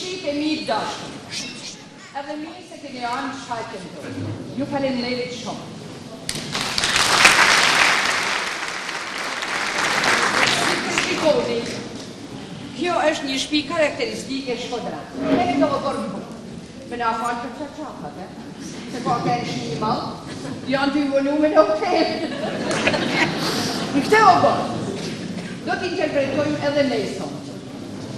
Komshitë e mi të dashur. Edhe mirë se keni ardhur në shfaqjen tonë. Ju faleminderit shumë. Siç e shikoni, kjo është një shtëpi karakteristike shkodrane. Kemi këtë oborr të bukur. Me na falë për çarçafat, e? Se ka kenë shi i madh, janë tu i vonu me në hotel. Në këtë oborr, do të interpretojmë edhe ne sot.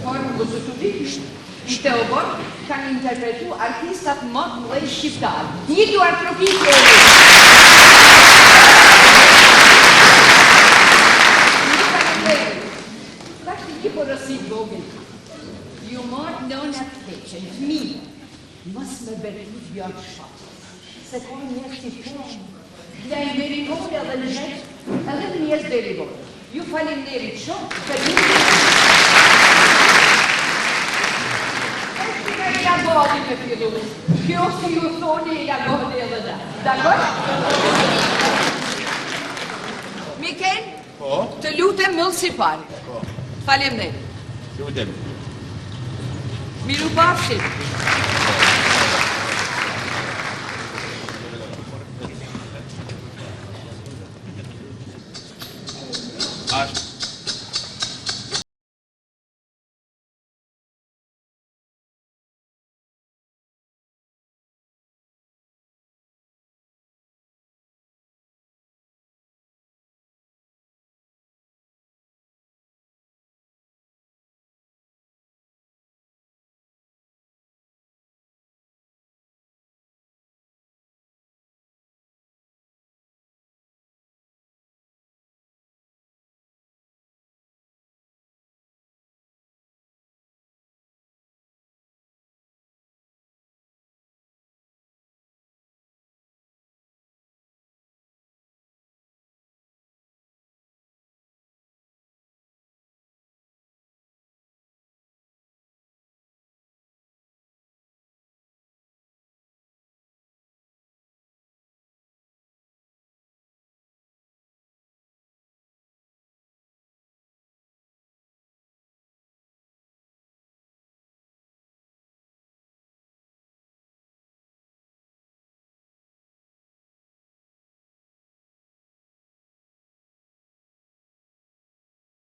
Por, mos u çuditni, në këtë oborr kanë interpretu artistat më të mëdhenj shqiptarë. Një duartrokitje e Ju faleminderit. Tash një porosi të vogël. Ju marrtë nëna të keqen, fëmijë, mos me betu djalë shpatës, se ka njerëz që punë, blejnë deri vonë edhe në net, edhe në mjes deri vonë. Ju faleminderit shumë për ju. Është nga jena gati me fillu. Kjo si ju thoni jena gati edhe ne. Dakord? Mikel? Po. Të lutem myll siparin. Po. Faleminderit. Lutem. Mirupafshim. Ashtë.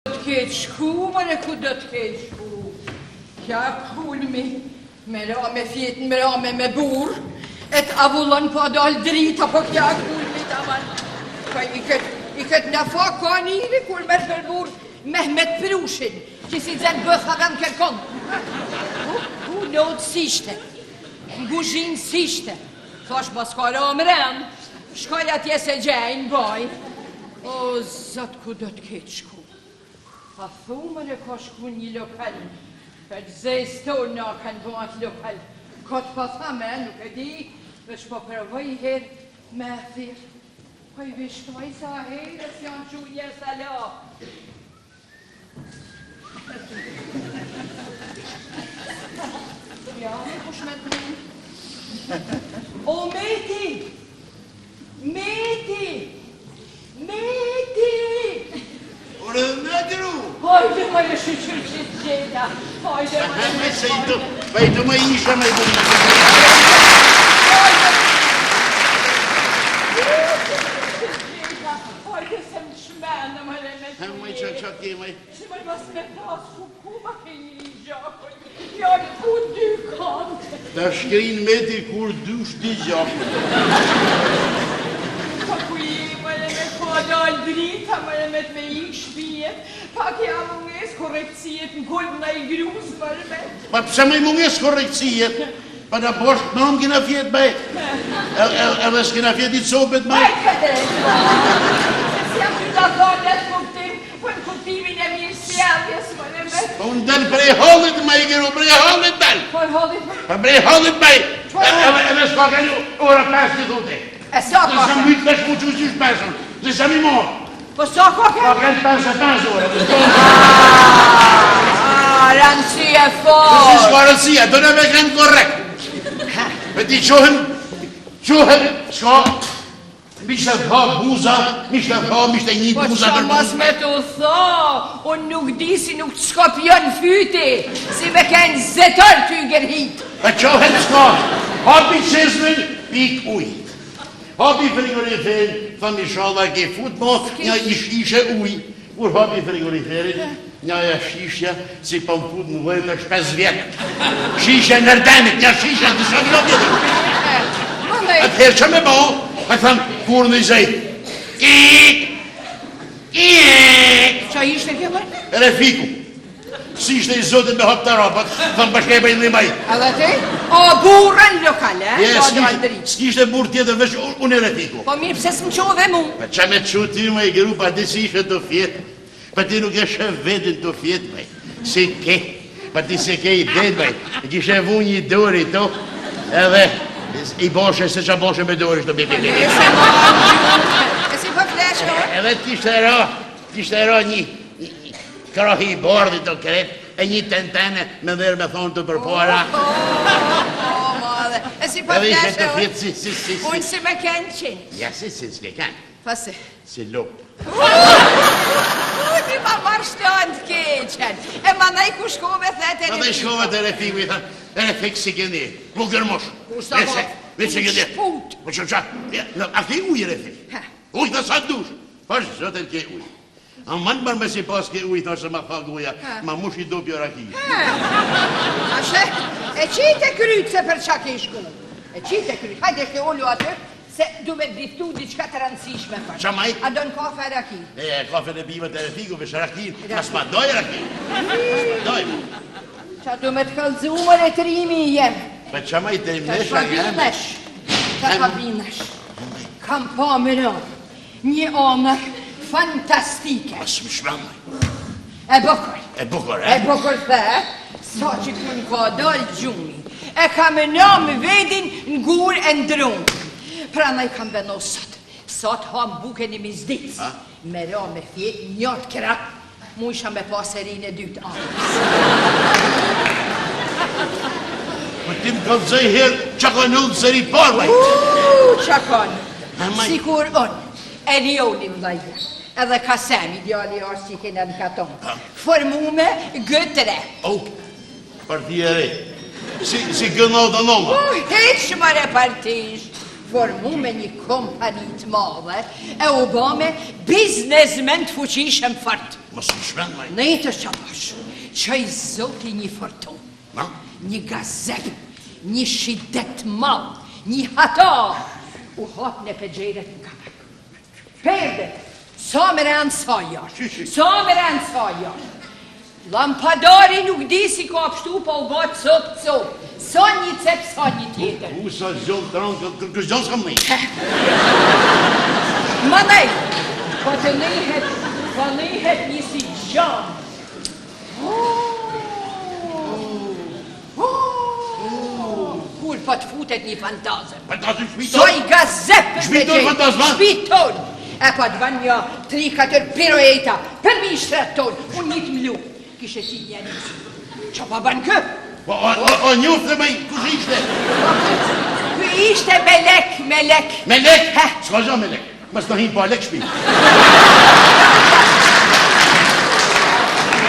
Do të ketë shku, more ku do të ketë shku. Kja kulmi, me ra me fjetë në mrame me burrë, e të avullon pa dalë drita, po kja kulmi të aman. Po i këtë, i këtë në fa ka njëri, kur merr për burrë, Mehmet Prushin, që s'i xen bëtha vend kërkon. Ku, ku n'odë s'ishte, në guzhinë s'ishte, Thash mos ka ra mrena, shkoj atje s'e gjej në banjë. O, zot, ku do të ketë shku? A thu more ka shku një lokal, për zezë tonë na kanë bo atë lokal. Kot po tham, e, nuk e di, veç po provoj një herë me e thirrë. Po i vishtoj sa herë s'janë çu njerëz hala. Ja, me kush me të mund? O, Meti! Meti! Meti! Ore, me dru! Hajde, more shyqyr që të gjeta! Hajde, more Me se i të, pa i të më isha me i të më Hajde! Hajde, se më çmende, more me të Moj që që ke, moj. Si më mos me thas, ku ku ma ke një gjakun, janë ku dy kante. Ta shkrin meti kur dysh di gjakun. Po ku je, more me ka dalë drita, more me të me ikë shpije, pak ja mungesë korrektësijet në kulm në i grus, more me. Pa pse më i mungesë korrektësijet? Pa na bashkë në kena fjetë me, edhe s'kena fjetë i copet me. Ai këtë e Se si jam ty ta thonë në kuptim, po në kuptimin e mirësjelljes, more me. Po unë del prej hallit me i gru, prej hallit del. Po hallit me? Po prej hallit me, edhe, edhe s'ka kalu, ora pesë një thute. E sa ka? Dhe sa mytë me shku që qysh pesën, dhe sa mi morë. Po sa ka kanë? Ka kanë 55 orë. Ah, rëndësi e fort. Si s'ka rëndësi, do në me kanë korrekt. Me ti qohem, qohem, s'ka. M'ishte tha buza, m'ishte tha, m'ishte një po buza Po qa mos me të tha, unë nuk di si nuk të shkopjon fyti, si me kenë zetor ty gërhit. E qohet s'ka, hapi çezmën, pik uj. Hapi frigoriferin, tham ishalla ke fut mo një një shishe uj. Kur hapi frigoriferin, një aja shishja si po më fut në dhejtë është 5 vjetë. Shishe në rdenit, një shishe të së një vjetë. Atëherë që me bo, e tham, kur në i zej. Ik! Ik! Qa ishte kjo më? Refiku. Si ishte i zotit me hap tarapat, tham bashkë e bëjnë dhe maj. Edhe ti? O, burrën lokale, eh? S'kishte burrë tjetër, veç unë e Refiku. Po mirë, pse s'më qove mu? Pa qa me qu ty, moj gru, pa di si ishe tu fjetë. Pa ti nuk e sheh vetin tu fjetë, moj. Si ke, pa ti se ke i det, moj. E kishe vu një dorë i to, edhe i boshe, se qa boshe me dorë, ishte bi, bi, bi, bi. E si po flesh, Edhe kishte ra, kishte ra një, Krahi i bardhi të kret, e një tentene me dherë me thonë të përpara. Oh, oh, madhe. E si po Edhe ishe flesh, të fjetë si, si, si, si. Unë si me kenë qenë. Ja, si, si, s'ke kenë. Pa si. Si lopë. Ti ma marrë shtonë të keqen. E ma naj ku shkove the te Edhe shkova te Refiku i thanë, Refik si keni, mu gërmosh. Ku sa po? Veç se keni. Shput. Po që qa, a ke ujë Refik? Ujë dhe sa dush. Pash zotin ke ujë. Aman mërë me si pas ke ujë, thashë se ma tha goja, ma mush i dopjo raki. Ashe, e qite kryt se për qa ke shku. E qite kryt, hajde shte ulu aty, se du me driftu diçka të rëndësishme për. Qa maj? A don kafe a raki? E, kafe në bive të Refiku, veç rakin, mas ma doj rakin. Mas ma doj. Qa du me të kallëzu more trimi i jem? Pa qa maj të Qa imnesha jem? shpabinesh? Qa shabinesh? Kam pa më në një omër fantastike. As më shme E bukur. E bukur, e? E bukur the, sa që ku në ka dal gjumi. E kam e në vedin në gur e në drum. Pra ndaj kam vendos sot. Sot ham buke një mizdic. Me ra me fjet një të krah, mu isha me pas serinë e dytë anës. Po ti më kallëzoj herë qa ka në udhë seri parë, maj. Uuu, qa kanë? Maj. Sikur unë, Elioni vëllaja, edhe Kasemi, djali është që i kena në katon, formume G3. Oh, parti e re. Si, si gëno dhe noma. Po, hiq mëre partish, formume një kompani të madhe, e u bë me biznesmen të fuqishëm fort. Mos më shmen, maj. Në jetë është qa bash, që i zoti një fortun, Na? një gazep, një shidet të madh, një hata, u hap në penxheret në kapak. Perdet, sa me rënë sa jashtë, sa me rënë sa jashtë. Lampadari nuk di si ka pështu, po u bë cop cop. Sa një cep, sa një tjetër. U, sa zgjodh të rënë, kë kë zgjodh s'kam një. Ma nej, po të nihet, po nihet një si gjanë. Kur po të futet një fantazëm. Fantazëm shpiton. Soj gazep për Shpiton me fantazma? Shpiton. E po të vën një 3-4 pirueta për mi shtret tonë. Unë një të mlu. Kishe qit një anisë. Qa po bën kë? Po, o, o, o njuftë me, kush ishte? Ky ishte melek, melek. Melek? He. S'ka gja melek. Mos të hinë pa lek shpi.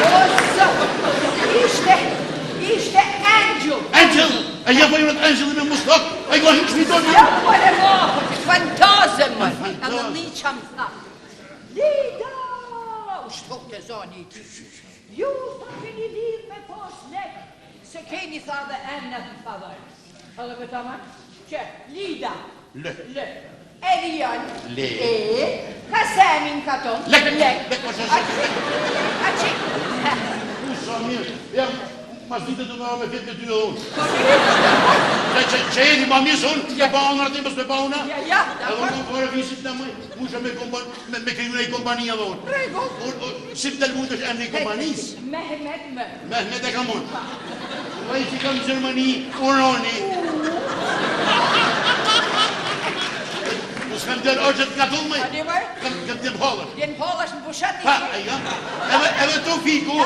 O, zot, ishte, ishte angel. Angel! E ja po jërët Angel me mustak, e ka hinë shpi tonë. Ja, po e ma, po të fantazëm, më. Edhe një që më tha, Lida! U shtok të zoni i ti. Ju, tha, keni lidh me pas lek, se keni, tha, dhe emnat në favor. Edhe me ta ma, që, Lida. Le. Le. Elion. Le. E. Kasemin katon. Lek. Lek. Lek, mos e A qi, a qi. U, sa mirë. Ja, mas ditë të më me fjetë me ty edhe unë. Që, që, që jeni ma mirë se unë, ke pa unë aty, mos me pa unë. Ja, ja, Edhe unë kom fare visit në më, musha me, kompa, me, me kriju një kompani edhe unë. Rregull. Unë, unë, si më del mund është emri i kompanisë? Mehmet më. Mehmet e kam unë. Vaj që kam në Gjermani, Uroni. Mos kam djelë orë të katull më. A di më? Kam, kam djelë hollësh. Djenë pollash në bushat Pa, e jo. Edhe, edhe Tofiku.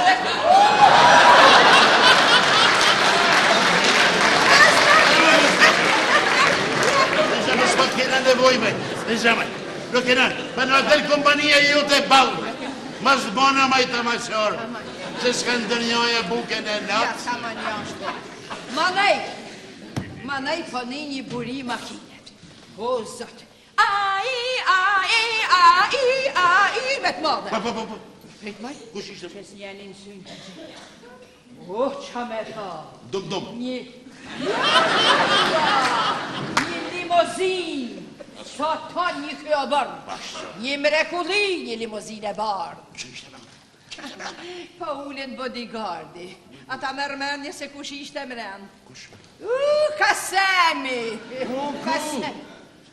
Nëse mos po kena nevojë. nevojë me, në zemër. Nuk e na, pa na del kompania jote ballë. Mas bona maj të maqor, se s'ka ndërnjoja buke në Ja, natë. sa ma një ashtu. Manej, manej po një një buri makinet. O, zot. Ai, ai, ai, ai, me të madhe. Po, po, po, po. Prit maj, Kush ishte? që s'njenin synë të gjitha. O, qa me tha? Dum, dum. Një... Një limozin. Sa ton një kjo bërë. Një mrekulli, një limozin e bardhë. Që ishte më? Po ulen bodyguardi. Ata merr mendje se kush ishte mrend. Kush? U, Kasemi! Kasemi.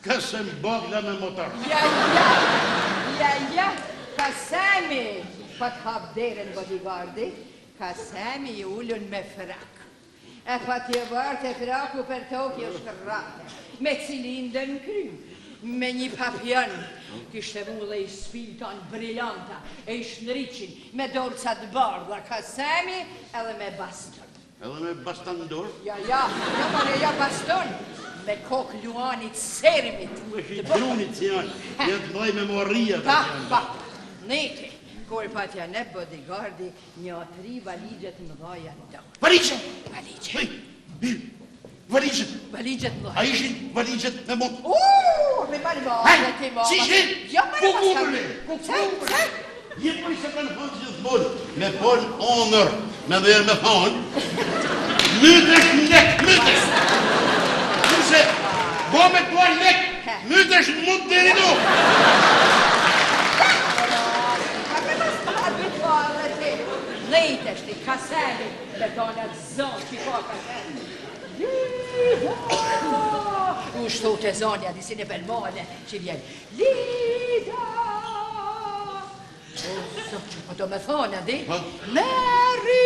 Kasem Bagla me motor. Ja, ja, ja, ja, Kasemi! Pa të hap derën bodyguardi, Kasemi i ulun me frak. E pa t'je bërë të fraku për tokë jo shkërrate, me cilindër në kry, me një papion, kishte vu dhe i spilton brilanta, e i shndriqin, me dorca të bardha, Kasemi edhe me baston. Edhe me baston në dorë. Ja, ja, ja, more, ja, baston, me kokë luanit sermit. Është i drunit si janë. Janë të mëdhej me moria. Pa, pa, neti, kur pa t'ja ne bodyguardi, një tri valigjet mëdhaja në dorë. Valigje! Valigje, Hej, hej, Valigjet! valigjet mëdhaja. A ishin valigjet me mund? Uuu, me marrë ma, Hej, me ti ma. si ishin? Jo, më Ku kumbërli? Ku Pse, pse? Je po se kanë thonë gjithmonë, me fol honor, me dherë me thonë, mytesh në lek, mytesh. Kurse, bo me tua lek, mytesh në mund deri du. Ka me mas pa bëtë ma edhe ti. Nejtesh ti, kasemi, me tona të zonë që ka kasemi. Lida! U shtu të zonja, disi në përmale që vjen. Lida! O, zot, që po do me thonë, adi? Po. Meri!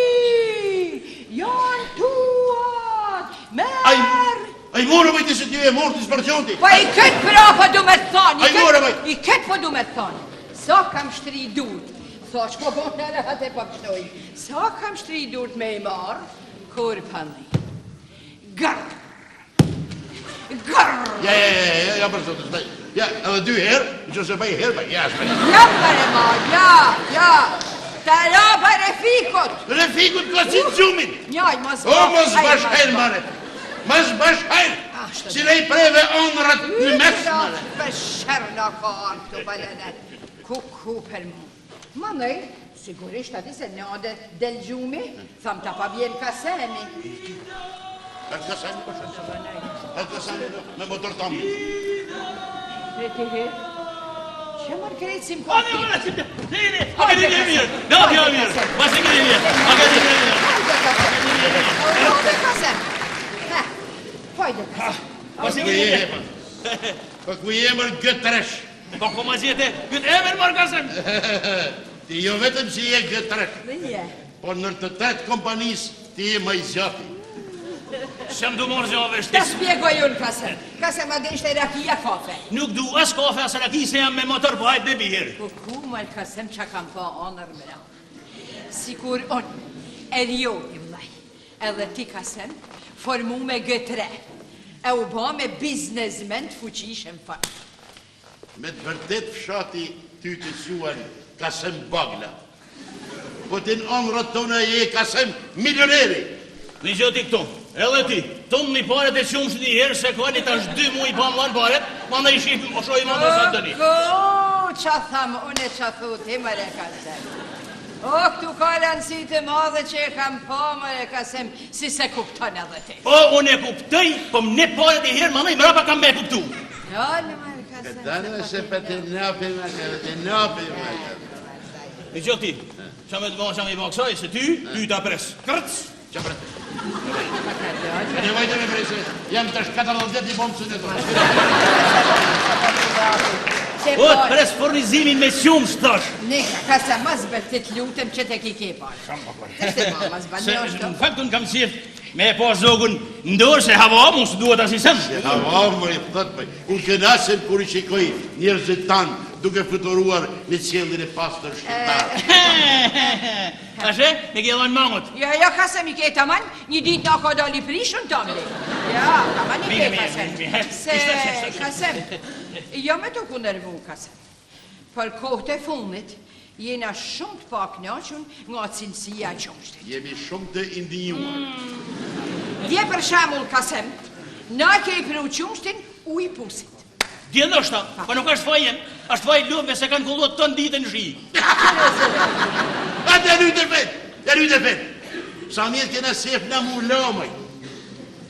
Janë tuat! Ai, Meri! ai morë më ti se ti e morë ti zbërgjonti. Po i këtë pra po du me thonë, i Ai more, këtë, vaj. i këtë po du me thonë. Sa kam shtri durt, sa që po bon në rehat e po pështoj. Sa kam shtri durt me i marë, kur pa një. Gërr! Gërr! Ja, ja, ja, ja, ja, për zotë, s'bej. Ja, edhe dy herë, në që se bëj herë, bëj, ja, s'bej. Ja, pare ma, ja, ja! Ta rapa refikut! Refikut ka si gjumin. Njaj, mos O, mos aj, bash hajr, ba. mare. Mos bash hajr. Ashtu. Si ne i preve onrat në mes, mare. Për sherr në ka arë këtu balene. Ku, ku për mu. Ma nej, sigurisht ati se nade del gjumi, tham ta pa vjen kasemi. Atë ka sani, atë ka sani me motor tambi. E ti he? Që mërë krejt si më ka Hadi ora şimdi. Neyini? Hadi mirë. Ne yapıyor mirë? Başa gidiyor. Hadi mirë. Hajde kasem. Hajde kasem. Heh, Hajde kasem. Başa Ku je, gidiyor. pa? Pa ku je mërë gëtresh? Po ku ma gjete? Këtë emër mërë kasem. Ti jo vetëm si je gëtresh, Dhe je. po nër të tret kompanisë ti je më i zjati. Shem du morë gjove Ta shtis. spjegoj unë kasem. Kasem a dhe ishte rakia kafe. Nuk du as kafe as raki se jam me motor po hajt bebi herë. Po ku mërë kasem që kam pa onër mra. Sikur unë, Erioni vllaj, edhe ti kasem, formu me G3, e u ba me biznesmen të fuqishëm fort. Me të vërtet fshati ty të quan Kasem Bagla. Po ti në onrët tona je Kasem milioneri. Një gjë ti këtu, edhe ti, tunë një paret e qumsh një herë se ka një tash dy muj pa më dhanë paret, ma në i shifim, o shohim atë sa dëni. Ku, qa tham unë e qa thu ti mëre kasem. O, këtu ka rëndësi të madhe që e kam pa mëre kasem, si se kupton edhe ti. O, unë e kuptoj, po më ne paret i herë, ma në i mrapa kam me e kuptu. Dalë mëre kasem. Dalë se për të napi me të napi me Një gjë ti, qa me të ba, qa me i ba kësaj, se ty, ty ta pres. Kërc! Qa pret? E nevojtë me prese, jam tash 40 vjet i bom së në Se O, të pare. pres furnizimin me qumsh, thash. Ne, kasem, mas bërë të lutem që të ki ke pare. Të shte ma, mas Se, bërë ashtu. në fakt, unë kam qef me e pa zogun në dorë se hava, mos duhet asnjë sen. Se hava më i thët për, unë kënaqem kur i shikoj njerëzit tanë. duke fluturuar në qiellin e pastër shqiptar. Ashe, me ke dhënë mangut. Ja, ja, Kasem i ke taman, një ditë na ka dalë i prishun tamli. Ja, taman i ke Kasem. Se, Kasem, jo me të kundërvu, Kasem. Për kohët e fundit, jena shumë të paknaqun nga cilësia e qumështit. Jemi shumë të indinjuar. Mm. Dje për shembull, Kasem, na ke i pru qumështin ujë pusit. Dje ndoshta, po nuk është faji jem, është faji lopëve se kanë kullot tonë ditën në shi. A të rrytë e vetë, të rrytë e vetë. Sa mirë kena sef na mu la, moj.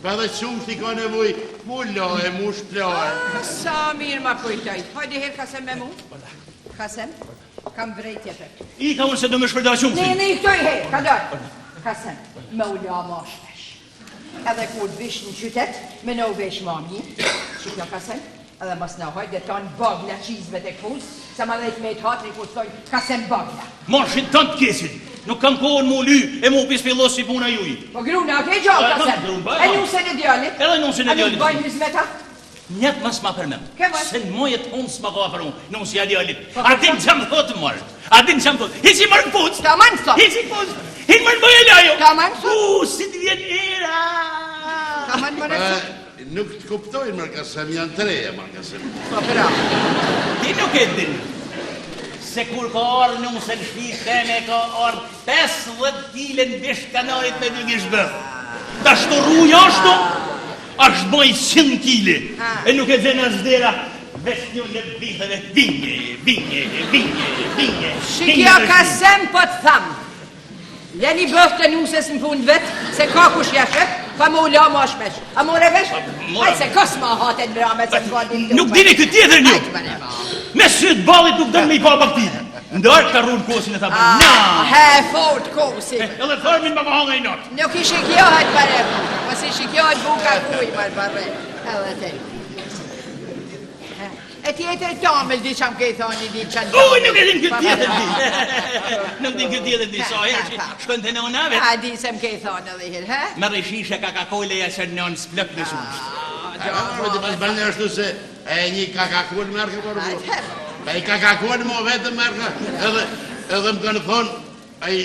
Pa dhe qumështi ka nevoj mu la e mu shpla e. Ah, sa mirë ma kujtoj. Hajde herë Kasem me mu. Kasem, kam vrejtje për ty. Ika unë se do me shpërda qumështin. Ne, ne, i këtoj herë, ka dojë. Kasem, me u la ma shpesh. Edhe kur të vish në qytet, me na u vesh ma mirë, që kjo Kasem, edhe mos na hajde tanë bagla qizmet e këpus, sa ma dhejt me të hatri kur thojnë Kasem bagla. Marshin tanë të kesin, nuk kam kohën mu ly e mu pispillos si puna juj. Po gruna, a ke gjallë Kasem? E nusen e djalit? Edhe nusen e djalit. A nuk bajnë hyzmeta? Njet mos ma përmend. Se në moje të unë s'ma ka afru, nusja e djalit. Po, a din që më thotë mërë? A din që më thotë? Hiqi mërë në puc! Taman thot! Hiqi këpucë! Hiqi mërë në bëje laju! Taman thot! U, si të vjen era! Taman më thot! Nuk të kuptojnë mërë Kasem, janë të reja mërë Kasem. Po, pra. Ti nuk e din. Se kur ka ardhë nuse në shpi teme, ka ardhë 50 kile në bisht kanarit me dy gisht bërë. Ta shtoru jashtu, Ashtë bo 100 kile, e nuk e gjen as dera, veç një lëvizë dhe vinje, vinje, vinje, vinje. Shikjo Kasem po të tham. Leni bëftë e nuses në punë vetë, se ka kush ja shef, pa më u la ma shpesh. A more vesh? Hajt se kos ma hatet mbrame se s'ka ditë. Nuk dini këtë tjetër një. Me sytë ballit nuk dënë me i pa baktinë. Ndërë ka rrunë kosin e ta bërë. Na! He, fort kosi. Edhe thërmin më më i natë. Nuk i shikjohet pare, mos i shikjohet buka kuj, për pare, edhe te. E tjetër tamël, di që më kej thonë një ditë që në Uj, nuk e din këtë tjetër di. Nuk din këtë tjetër di, sa herë që shkon te nona vet. A di se më kej thonë edhe herë, he? Merr shishe Coca-Cola ja që nënë s'plëk në qumësht. A, po të pas bënë ashtu se e një Coca-Cola merr ka për burrë. Pa i Coca-Cola mo vetëm merr ka, edhe, edhe më kanë thonë, ai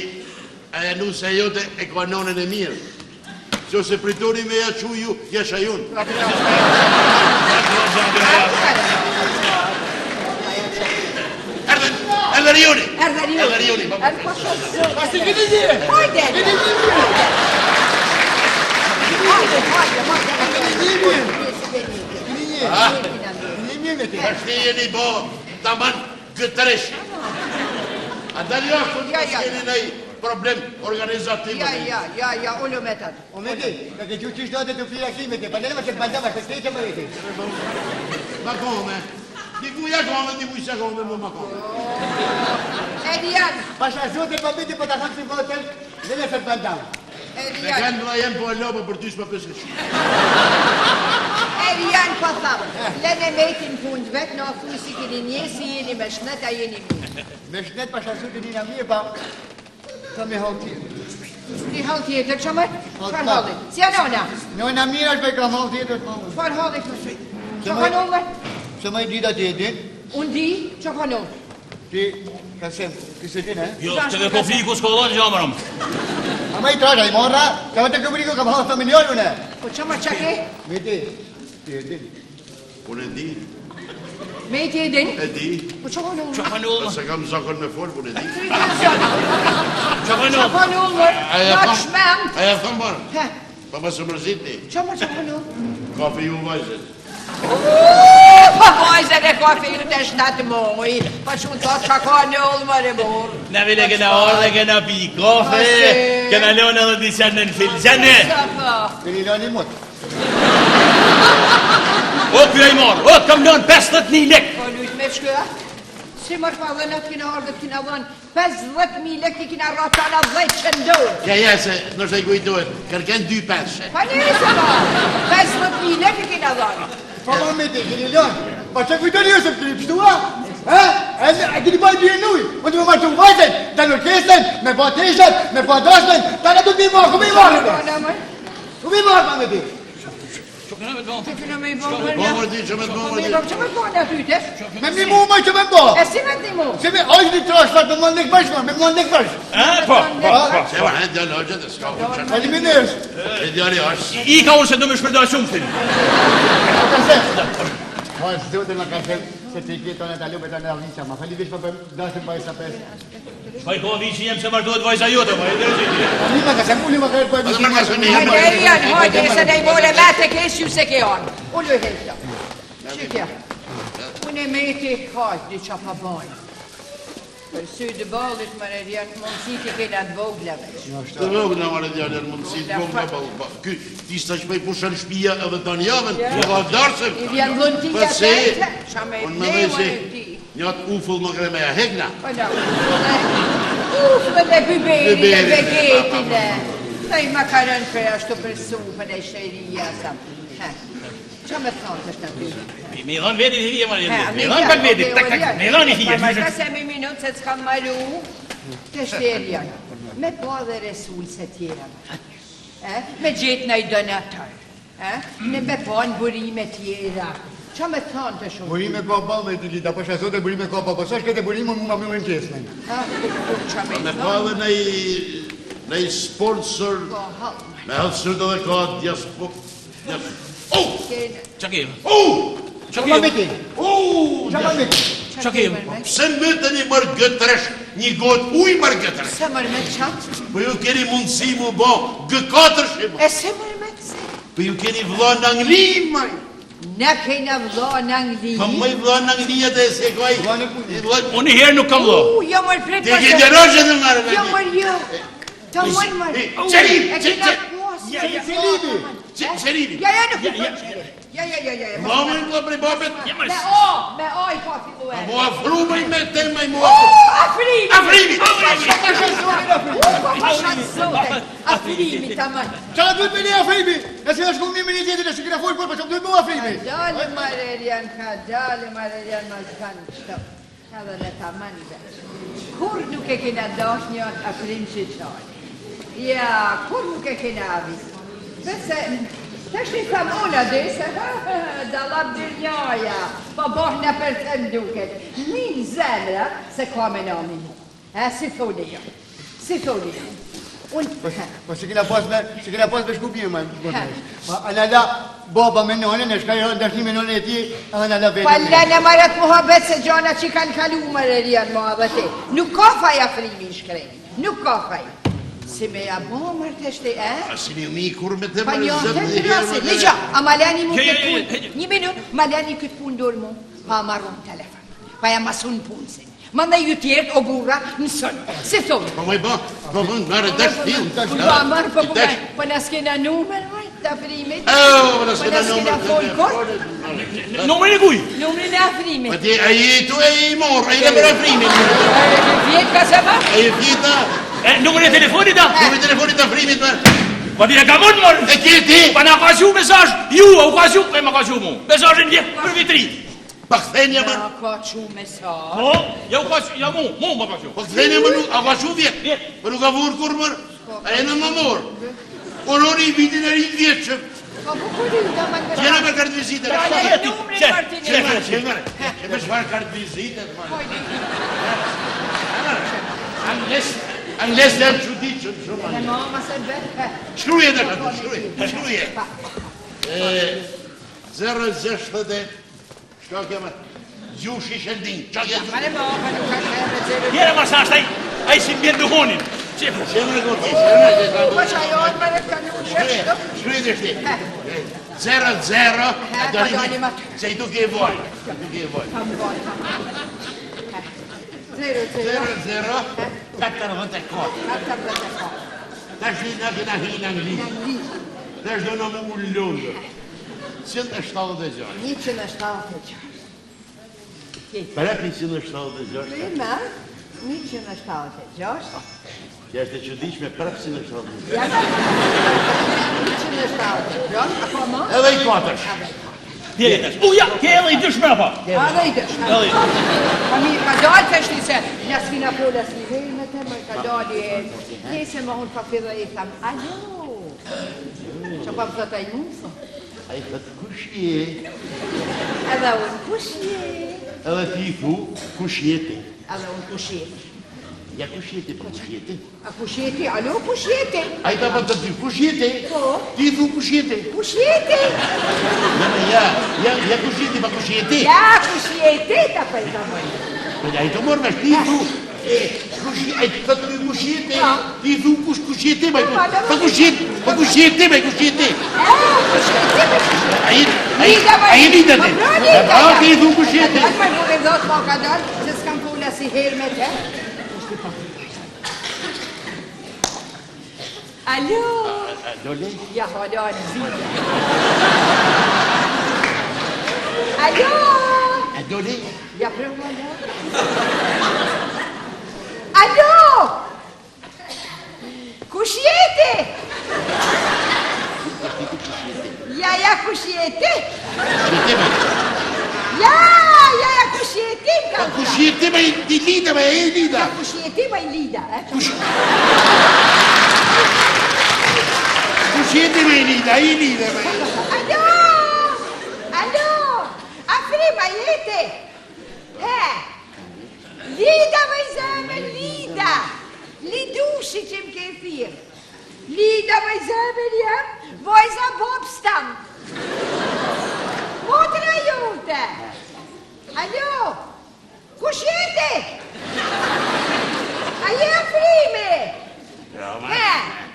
Aja nusja jote e ka nonën e mirë. Që se pritoni me ja qu ju, ja shajun. Erdhe, erdhe Rioni. Erdhe Rioni. Erdhe Rioni. Erdhe po shoh. Pasi vini një. Hajde. Vini një. Hajde, hajde, hajde. Vini një. Vini një. Vini një me ti. Tash jeni bo, taman Gëtresh. A dal jashtë, Ja, ja. keni naj problem organizativ. Ja, ja, ja, ja, ulu me të. O me ti, ka ke gjuhë qysh do të fija kime ti, pa lene më të bandava, të keqe më veti. Ma kome. Diku ja kome, diku s'ja kome, më ma kome. Erian, Pasha zotin pa meti, po ta tham si votën, lene se të bandava. Me Erian, kanë vëlla jem po e lopa për ty s'ma pesë që. Erian po tham. Lene metin punë të vetë, na thuj si keni një, si jeni me shnet, a jeni mirë. Me shnet pasha zotin jena mirë, pa ka me hall tjetër. Një hall tjetër, që më? Hall Çfarë pak. halli? Si janë nona? Nona mirë është, po kam hall tjetër, po. Çfarë halli këtu? Që Që më- ka nona? Se më i dita ti e din, Unë di, që ka nona? Ti, Kasem, ti se din, e? Jo, të dhe kopliku s'ka dhënë gjamërëm. A ma i trasha, i morra, ka të kopliku, kam hallë familjar une. Po që më që ke? Me ti, ti e din. Unë e di, Me ti e din? e di. Po që ka nona? Që ka nodhë? Se kam zakon me fol, unë e di. Që ka Që nodhë? ka nona? A ja Na tham, shmend. a ja tham barë. He, Pa mos e mërzitni. që më që ka nona? Kafe ju vajzën. Po vajzën e ka fillu të shtatë muj, po që unë thotë që ka nodhë më në burë. Na vile kena ardhe, kena pi kafe, kena lënë edhe disa në filxhane. Sa po? Keni lani mut. O, ky ai marr, o, të kam lënë 50.000 lek. Po lujt me shkë, Si më pa dhe në t'kina ardhe t'kina dhënë 50.000 lek t'i kina rratana 10 që ndorë. Ja, ja, se nështë e kujtohet, kërken dy peshe. Pa nese ma, 50.000 lek i kina dhënë. Po po me ti, keni lani. Pa që kujtoni ju se keni pështua? E? E, e keni bajë bjerë nuj. Unë të më marrë të vajzën, të në orkestrën, me pa teshët, me pa dashmen, ta në du të mi marrë, ku mi marrë? Po, në më. Ku mi marrë, pa me ti? Që kena me të bo? Që kena me i bo? Po, më di që me të bo, Me i bo, që me të bo në aty tesh? Me më nimu, më që me më bo. E si me të nimu? Se me, oj, një trash, me më ndek vesh, me më ndek vesh. E, po, po, po. Se ma, e djalë hoxhë, dhe s'ka ku çka. Faleminderit. E djali është. I ka unë se do me shpërda qumështin. Ka se. Po, zotin më ka se, se ti ke tonë ta lupë tonë aviça, ma fali vesh pa dashën pa sa pes. Shkoj ko viqi jem se martohet vajza jote, po e dërë që Ani ma ka se muli ma ka pa Edhe më ka se një Hajde, herë. Erian, hajde, se ne i bole me të kesh ju se ke anë. Ulu e hejta. Qikja. Unë e meti, hajde, qa pa bajnë. Për sy të ballit, më Erian, mundësi të kena të vogla veç. Të vogla marrë djalë janë mundësi të vogla pa pa. Ky ti sa që po i pushon shtëpia edhe tani javën, po ka darsëm. I vjen dhuntia Po se, të qa me unë ble, mendoj se unë ti. një atë ufull më kre me ja hekna. Po na, ufën e biberin e Biberin, vegetin e. Dhe i makaron për ashtu për supën e sheria, sa. He. Qa me thonë të shtë aty? Me i dhonë vetit i hije, marrë, He, me i dhonë pak vetit, tak, tak, me i dhonë i hije. Pa ma se me minut se s'kam maru, të shterjan. Me pa dhe resurse tjera. E? Me gjetë në i donator. E? Ne me pa në burime tjera. Qa me thonë të shumë? Burime ka ball me ti lita, po zotë burime ka po, po sa shkete burime mu ma myllin qesmen. Ha? Qa me Me thonë? pa edhe në i në i sponsor, Po, hall. me hësër edhe ka diaspo... Dias... Oh! Kena. Qa ke? Oh! Qa Qa ma ke? meti? Oh! Qa ma meti? Qa ke? Pse mbeteni mërë gëtresh, një gotë ujë mërë gëtresh? Se mërë me qatë? Po ju keni mundësi mu bo G4 shi, E se mërë me se? Po ju keni vlla në Angli, maj. Ne kena vlla në Angli. Po më vlla në Angli atë se kaj. Vlla në punë. Vlla. Unë një herë nuk kam vlo. U, jo mërë prit Ti ke dërojë të marrë. Jo mërë jo. Ta mërë mërë. Qerim, E qe- kena qe- pas. Ja, ja. Celibi. Qerimi. Ja, ja, nuk i po. Ja, ja, ja, ja. Vlla më vlla prej babet. Ja, mërë, Me o, me o i ka fillu e. Mu afru më me te më mu U, afru. afrimi! Afrimi! U, po pasha zote. Afrimi, tamam. Qa duhet me ne afrimi? Nëse na shku mirë me një tjetrin, nëse kena fol por, po çfarë duhet me afrimi? Ka dale Marerian, ka dale Marerian, ma zbanë qëto. Edhe në taman veç. Kur nuk e kena dash një afrim që qaj? Ja, kur nuk e kena avi? Bëse, tash i tham unë dhe se, ha, ha, ha, dallap dyrnjaja, po bohna për të më duket. Një zemra se ka me namin. E, si thoni jo? Si thoni jo? Unë, ha, Po si kena pas me, si kena pas me shku mirë më. Po ana la baba me nonën, e shkaj dashni me nonën e tij, edhe na la vetë. Pa lënë marat muhabet se gjana që kanë kalu mërë ma edhe ti. Nuk ka faj afrimi i shkrej. Nuk ka faj. Si me ja bo mërë të shti, e? A si një mi kur me te Pa mërë një, zëtë të të rasi. Një gja, a ma lani mu Jo, jo, këtë jo, punë. jo. Një minut, ma lani këtë punë dorë mu, pa marru në telefon. Pa ja masu në punë sin. Ma në ju tjertë, o burra, në sën. Si thonë? Po më i bë, po më marrë dash fill. Po pa marrë, po po Dash. po na s'kena numër, moj, të afrimit. Oh, po na Po s'kena na s'kena numër. fol kur? Numrin e kuj? Numrin e afrimit. Po ti ai tu e i morr, ai le për afrimin. Vjet ka se ma? Ai e fjeta, E, numrin e telefonit, a? numri i telefonit të afrimit më. Po ti e kam unë, mërë. E ke ti? Pa na ka qu mesazh, ju, u ka qu, e ma ka qu mu. Mesazhin vjet për vitrin. Pa kthenia më. Ja, ka qu me sa. Po, ja u ka qu, ja mu, mu ma ka qu. Po kthenia më nuk, a ka shu vjet? Vjet. Po nuk ka vurë kur mër. A e në më mor. Uroni vitin e ri të vjetshëm. Po bukuri, da ma në Gjena me kartë vizite. Ja, Qe, numrin qe, Martinez. Qe mërë, qe mërë. Qe me çfarë kartë vizite? Angles, angles janë çuditshëm shumë. Dhe angles. mama se vetë. Shkruje të aty, shkruje, shkruje. E 060 Shka kjo më? Gjushi Sheldin, qa kjo? Mare mama, nuk ka sherë zero. Tjera ma sa është ai, ai si mbjen duhonin. Qe, po. Qe më në qe më në Po që ajo në mërë ka nuk Shkruje, shkruje të shti. 0 0 He, pa dalim aty. Se i duke e vojë, i duke e vojë. Pa më bojë. 0 0 0 0 44. 44. Tash na kena hi në Angli. Në Angli. Tash do na më ullë Londër. 176. 176. Prap 176. Prima, 176. Kjo është e çuditshme, prap 176. Ja, 176, apo më? Edhe i katërsh. Djeri tash. U ja, ke edhe i dysh mbrapa. Edhe i dysh. Edhe i dysh. Pa mirë, ka dalë të shti se ja s'kina fola si hej me të, më ka dalë e Nese më unë pa fillë i tham, alo. Që pa më thot ai mu, thot. Ai thot kush je? Edhe unë kush je? Edhe ti i thu kush je ti? Edhe unë kush je? Ja kush je ti, po kush je ti? A kush je ti? Alo, kush je ti? Ai ta po të ty, kush je ti? Po. Ti thu kush je ti? Kush je ti? Ja, ja, ja, ja kush je ti, pa kush je ti? Ja, kush je ti, ta po i të mojë. Po ja, i të morë vesh, ti thu, e, kush je, ai të ty kush je ti? Po. Ti thu kush, kush je ti, pa Po, po, pa kush je, pa kush je ti, pa kush je ti? E, kush je ti, pa kush je ti? Ai, ai, ai Lida ti. Po, pra, Lida, Pa, ti thu kush je ti? Ka dalë, më burri dhot, po ka dalë, se s'kam fola si herë me te. Alo! Dole? Ja, hala, në zidja. Alo! A dole? Ja, pra, alo. Alo! Kush je ti? Ja, ja, kush je ti? Kush je ti, me? Ja, ja, ja, kush je ti? më Pa kanë kush thënë. je ti, me ti Lida, me e Lida? Ja, kush je ti, me Lida, e? Kush... Kush je ti, me Lida, e Lida, me... Alo! Alo! Afrim, a je ti? He! Lida, me zemër, Lida! Lidushi që më ke thirë. Lida, me zemër jam, vajza babës tam. Motra jote! Alo! Kush je ti? A je Afrimi? He,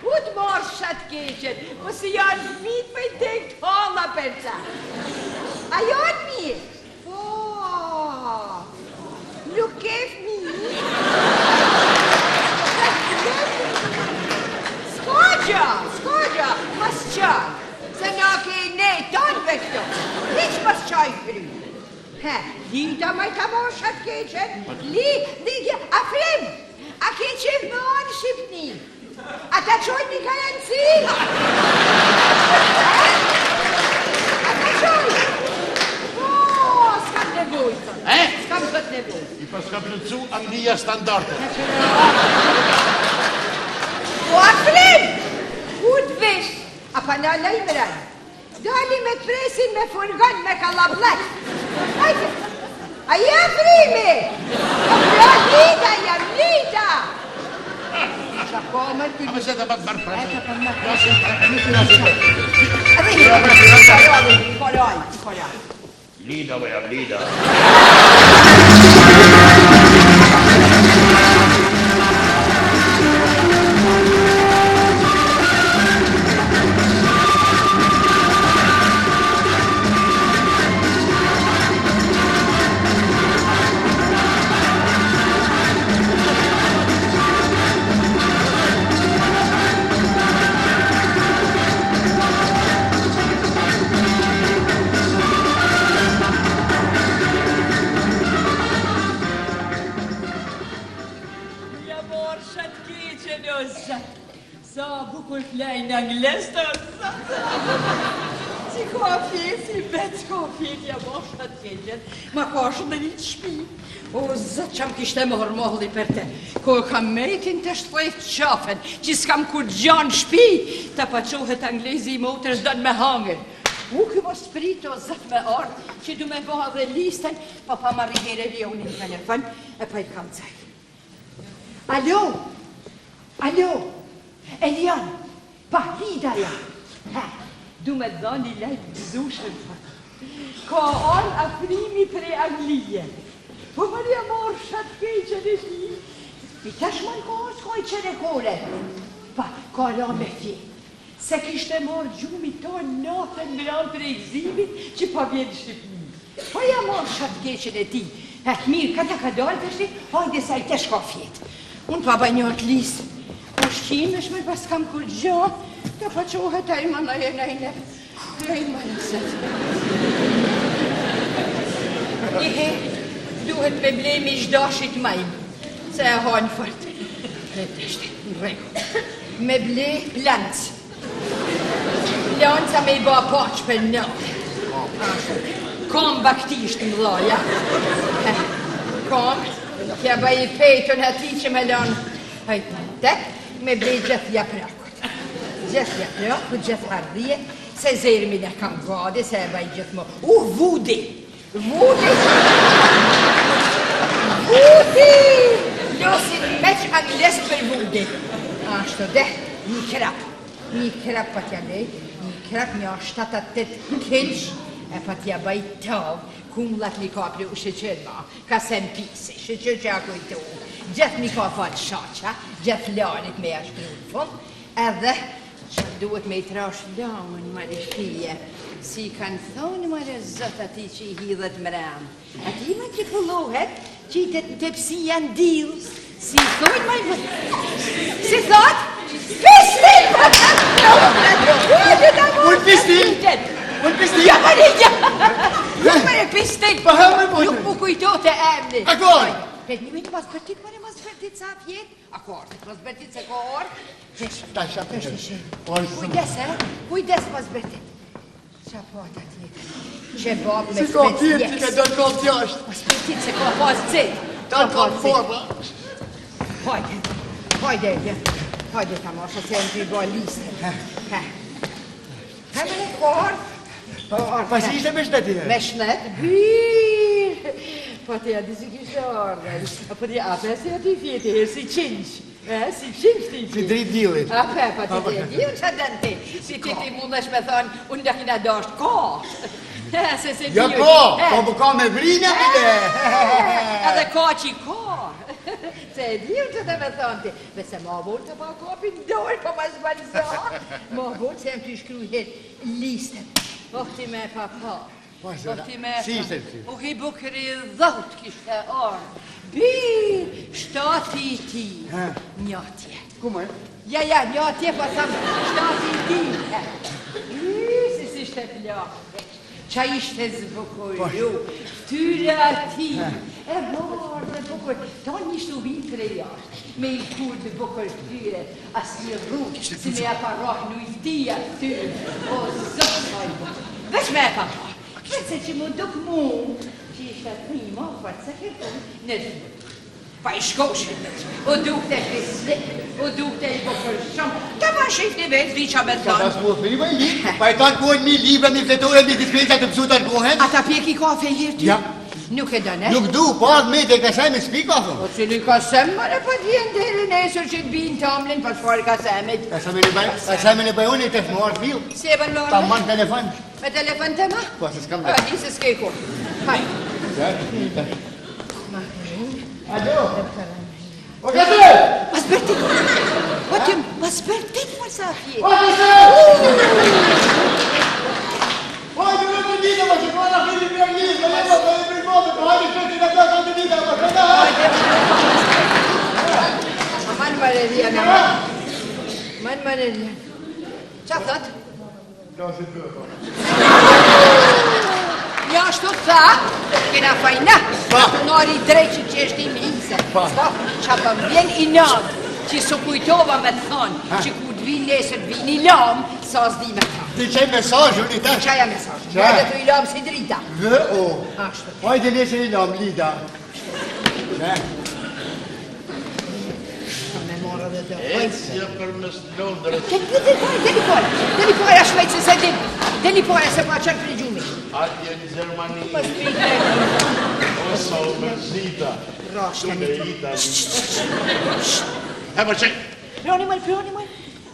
u të marrsha të keqen, po si janë fëmijët me i tek të halla për ca. A janë mirë? Po, nuk ke fëmijë. S'ka gja, s'ka gja, mos qaj, se na ke ne tanëve këto, hiq mos qaj kry. He, Lida maj ta marrsha të keqen, li, li, Afrim, a ke qef me ardh në Shqipni? A ta çojnë një garanci? A ta çojnë? Po, s'kam nevojë, thotë. E? S'kam thot nevojë. I paska plotësu Anglia standarde. Po, Afrim, ku të vish? A pa na lajmëron? Dali me të presin me furgon me kallabllek. Hajde. A je Afrimi? Po pra Lida jam Lida. Qa ka më ty? A më se të bat marrë E të për më. Edhe Edhe hi. Kolaj, kolaj. Lida, më jam Lida. Ja marrsha të keqen o zot. Sa bukur flajnë anglezët o zot. Si ka fjetë, si vetë s'ka fjetë, ja marrsha të keqen. Ma ka shumë dhe një të shpi. O zot që më kishte marrë malli për te. Ko kam metin të shtlejt qafen, që s'kam kurgja në shpi, ta pa çohet anglezi i motrës don me hangër. U ky mos prit o zot me ardh, që du me ba dhe listën, pa pa marrë herë Elionin në telefon, e pa i kam caj. Alo, alo, Elion, pa Lida ja. He, du me dhënë një lajm të gëzueshëm. Ka ardhë Afrimi prej Anglie. Po më ja marrsha të keqen e tij. I tash më ka ardhë s'ka i qere kore. Pa, ka ra me fjetë. Se kishte marrë gjumi tonë natën mbramë prej gëzimit që pa vjen në Shqipni. Po ja marrsha të keqen e tij. E, mirë, ka ta ka dalë të shti, hajde sa i tesh ka fjetë. Unë pa baj një atë lisë. Ushqimesh më pas kam kur gjo, të pa qohet a i më në e në i në. Ej, më në zot. Një herë, duhet me ble mish dashit majmë, se e hanë fort. Dhe të shte, në rregull. Me ble plancë. Planca me i ba paq për në. Kom baktisht më dhoja. Kom, kja bëj i petën ati që me lanë. Hajt, tek, me ble gjithë japrakut. Gjithë japrakut, gjithë hardhije. Se zermin e kam gati, se e baj gjithmonë. U, vudi! Vudi! Vudi! Losin meq angles për vudi. Ashtu de, një krap. Një krap pa t'ja lej, një krap një 7-8 kilsh, e pa t'ja baj tavë, kumllat mi ka plu sheqer ma, ka sen pisi, sheqer që a kujtu. Gjithë mi ka falë shaqa, gjithë lanit me ja shtru në fund, edhe që duhet me i trash lamën më shpije, si kanë thonë më zot ati që i hidhet mrem. Ati më që kullohet, që i të tepsia në dill, si thonë më Si thot? Pistil! Unë pistil! Unë pistil! Ja, më ja! Nuk më e pistil! Po, ha, më po. Nuk më kujto të emni. A kor? Pet një minutë mas bërtit, më mas bërtit sa fjet. A kor, mas bërtit se ka orë. Ta shapë. Kujdes, e? Kujdes mas bërtit. Qa po ata tjetër? Qebab me Si ka spec fjetë, si ka jeks. dalë ka jashtë. Mas bërtit se ka pas cit. Dalë ka forma. Hajde, hajde, hajde. Hajde ta mosha se jam të i bo listën. He. He më në korë. Pa, pa si ishte me shnet i Me shnet, bir. Po ti a di si kishte ardhë. A po ti a pe si aty fjeti, herë si qinq. E, si qinq ti Si dritë dillit. A pe, po ti ti e di unë që dën ti. Si ti ti mundesh me thonë, unë da kina dasht ka. E, se se Jo di ko, unë. E. po po ka me vrina bile. Edhe ka që i ka. Se e di unë që të me thonë ti. Dhe se ma vonë të pa kapin dorë, po ma s'ban za. Ma vonë se jam të shkru herë listën. Oh, ti me pa pa. Po, Oh, zona, ti me si ishte ti? Oh, i bukur i dhot kishte ardhë. Bir, shtati i ti. Ha. Njatje. Ku më? Ja, ja, njatje, po tham, shtati i ti. Y, si si ishte plak. Qa ishte zbukuru, ftyra ati, e bardhë e bukur, tonë ishte u vinë prej jashtë, me i kur të bukur ftyre, as një rrugë, si me ja parrah në ujtia ftyre, o zot sa i bukur. Veç me e pa pa, veç se që mu duk mu, që ishte prima, fort se kërkun, në zhvut. Pa i shkoshin veç, u dukte fisnik, u dukte i bukur shumë, ta ma shifni vetë, di qa me Ka thonë. pas mu frima i li, pa e tanë kohën mi libra, mi fletore, mi dispensa të mësu tanë kohën. A ta pjeki kafe herë ty? Ja. Nuk e dëne? Nuk du, po atë me të kaseme s'pi kafe. Po cili kasem, mëre, po t'jen deri nesër që të binë tamlin, po çfarë kasemit? Kasemin e baj, kasemin e baj unë i të fëmarë fill. Si e bën Ta marrë? man telefon. Me telefon të ma? Po, se s'kam A, vetë. di se s'ke ku. Hajde. Ja, Ma, Alo. O kasem! Mas bërtit. Po ti, mas bërtit, mor sa fjet. O kasem! O, ju në të dita, ma që ka na filli për anglisht, ma lema, ma e për botë, po hajde shëtë në ta të dita, ma këta hajde. Aman Valerian, aman. Aman Valerian. Qa thot? Ja, ashtu tha, kena fajna, Pa. nari drejt që që është i mize. Pa. Po, qa po më vjen i natë, që së kujtova me të thonë, që kur të vinë nesër të vinë i lamë, sa s'di me thonë. Ti qej mesazh, unë i tash. Qaja mesazh, Qa? Hajde të i lamë si drita. V O. Ashtu. Hajde nesër i lam Lida. Ne. Me morë dhe të Ecja për mes Londrës, Deli, deli para, deli para, deli para shpejt se se din. Deli para se pa qenë për gjumi. atje në Gjermani, Pas pite. o sa u mërzita, Rashtë në Itali. E po që, Proni më, proni më.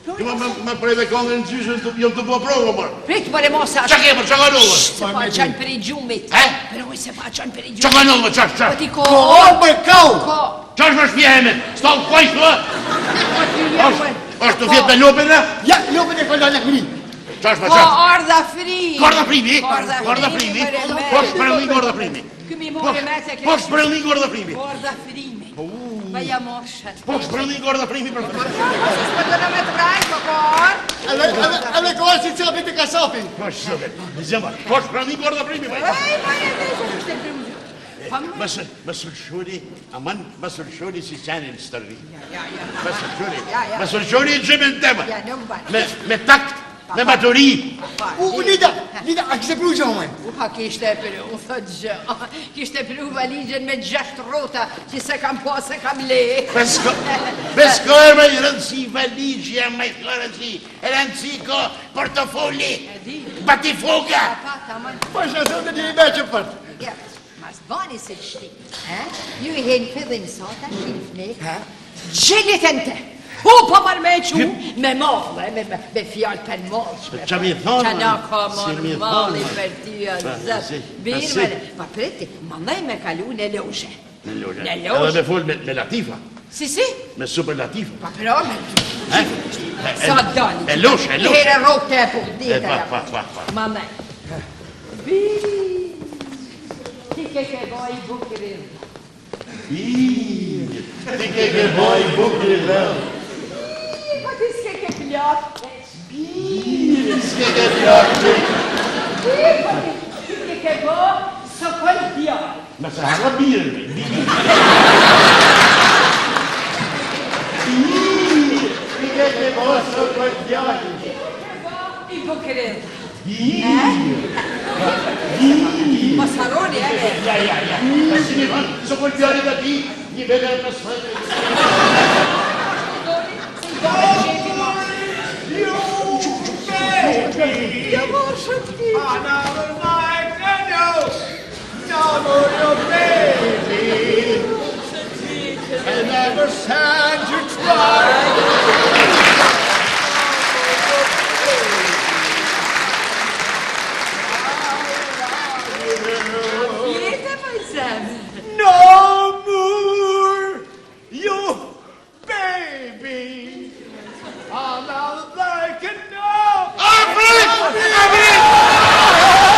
ju më, më, më prej dhe kongën në gjyshën, të, jam të bua prova, mërë. Prit më mos Qa ke, për, qa ka ndodhur? Se pa qenë për gjumit. He? Proj se pa qenë për Qa gjumit. ka ndodhur, qa, qa? Po ti ko. Ko orë për kau. Ko. Qa është për shpia eme? S'ta u kojsh, vë? Po ti jam. Është, është të fjetë me lopin, e? Ja, lopën e ka lënë fri. Qa është për, Ko qa? ardha fri. Korda primi, Korda korda frimi, primi, për e me. po shprelli korda primi. Ky mi Po, more me se po shprelli korda primi. Korda frimi. Pa ja moshat. Po shprelli korda primi për. Po s'po do në me të raj, po ko ardh. Edhe edhe edhe ka orë si çapi të kasapin. Po shprelli, zëma, po shprelli korda primi. vaj. Ej, ma e dhe se kishte pru. Pa më. Mos mos lëshoni, aman mos lëshoni si qenin në stërvi. Ja, ja. Mos lëshoni. Ja, ja. Mos lëshoni në xhemin tem. Ja, nuk ban. Me me takt, me maturi. Pa, U, u Lida, Lida, a kishte pru gjë më? U ha kishte pru, u thot gjë. Kishte pru valigjen me gjashtë rrota që se kam pa, se kam le. Besko, besko e me rëndësi valixhja, me ka rëndësi, rëndësi ka portofoli. di. Batifoga! Pa, pa, tamam. Po shë zotë një i veqë për. Ja, mas bani se qëti. Ha? Ju i henë fillim sot, a shifni. Ha? Gjelit e në te. Hu, po marrë me e qu, me mallë, me, me, me fjalë për mallë. Qa mi thonë, Qa na ka si marrë mi malli thonë, për ty, o Pa, zot. si, Birë, pa, si. mere. Pa preti, ma ndaj me kalu në loshe. Në lozhe. Në lozhe. Edhe me fol me, me Latifa, Si, si? me super Latifa. Pa pra, me... He? Sa dali. E loshe, e loshe. Herë rrokë të e po, E dita. pa, pa, pa, pa. Ma ndaj. Bi, ti ke ke boj bukurin. Bi, ti ke ke boj bukri dhënë. Bi, po ti s'ke ke plak. Bi, s'ke ke plak. Bi, po ti ti ke ke bo sokol djalë. Me se harra birën, me, bi. Bi, ti ke ke boj sokol djalë. Ti ke ke bo i bukurin. Bi, Mos harroni, e be. ja, ja, ja. Pa si mi thonë, sokol djalli të ti, një vete e pesë Doli, se i bërë qefi ma. Ja, mo, shumë ti. Another night and no, no more your baby. I never sent you twice. Jetë po i zem. No more you baby. Another night and no. Afrim! Afrim!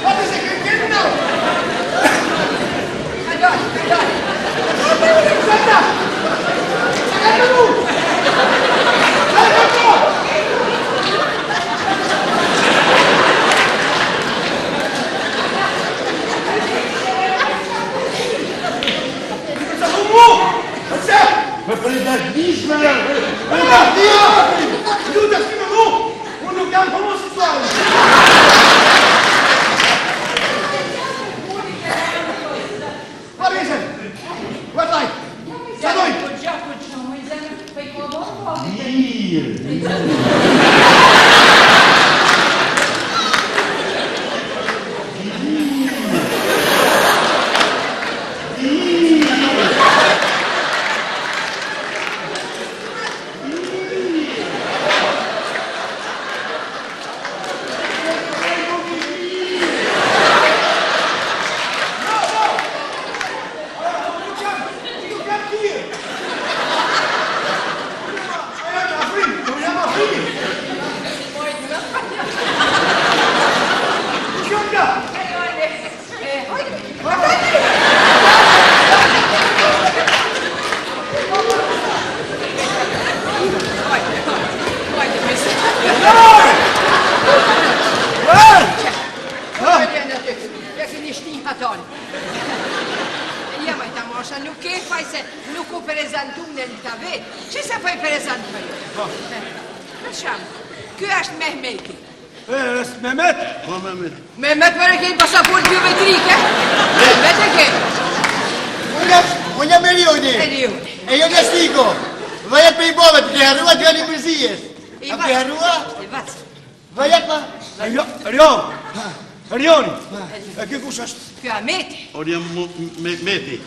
What is it you now? Ka dal, ka dal. Për për i dashnisë, me, Për dashnia! Ju dashni me mu! Unë nuk jam homoseksual! What is it? What like? Qa doj? Po gjaku që më i zem, po i ka bo, po. Birë. Nuk jam, nuk jam tjerë! Unë jam Afrim, unë jam Afrimi! Kush jam nga? E, hajde. Hajde, hajde, hajde, Hajde, në ty. Ja keni shti hatan. Ja, maj tamasha, nuk ke faj se nuk u prezentu në në ta vetë. Që se po i prezentoj? Po. Për shembull, ky është Mehmeti. E, është Mehmet! Po, me, me. Mehmet për e keni pasaport biometrike? Mehmet e keni. Unë jam, unë jam Erioni. Erioni. E jo Nestiko. Vëjet për i bove, të ke harrua djali mërzijes. I A ke harrua? I vac. Vëjet ma? Erion! Erioni! E ky kush është? Ky Ahmeti. Unë jam mu- me, meti.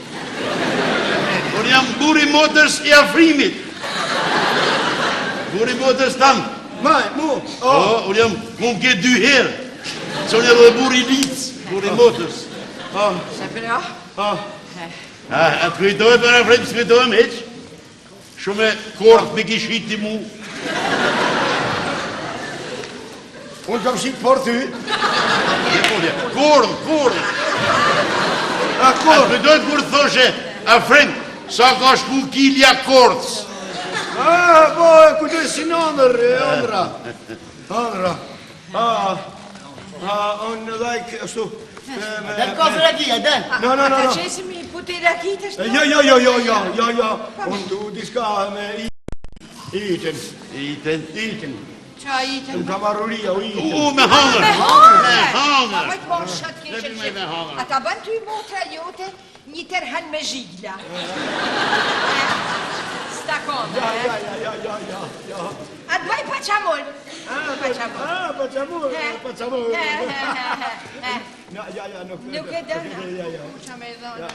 Unë jam buri motës i Afrimit. Buri motës tam. Maj, mu! Po, unë jam, mu më ke dy herë. Se unë jam edhe buri lic, buri motës. Po, Se pra? po. A, a të kujtohet për Afrim, s'kujtohem hiq? Shumë e kort me kishiti mu. Unë kam shit por ty. Je po, je. Kordh, kordh. A A kur? të kujtohet kur thoshe, Afrim, sa ka shku kilja kordhs? A, po, e kujtoj si në ëndër, e ëndra. Ëndra. A. Ha, unë like, ashtu... Del kafe raki, a del? No, no, no, A no. ta qesim i puti raki të shtu? Jo, jo, jo, jo, jo, jo, jo. Unë du diçka me i... Itën. Itën. Itën. Qa itën? Unë kam arruria, u itën. U, me hangër. Me hangër! Me hangër. Pa, më të shat Ne keqen bi me që... me hangër. A ta bën ty motra jote një tërhan me zhigla? S'ta kome, Ja, eh? ja, ja, ja, ja, ja, ja. A të bëj paçamol? Paçamol. Ah, paçamur, paçamur. He, he, he, he, he. Ja, ja, ja, nuk... Nuk e dëna. Ja, ja. Qa me dhënë?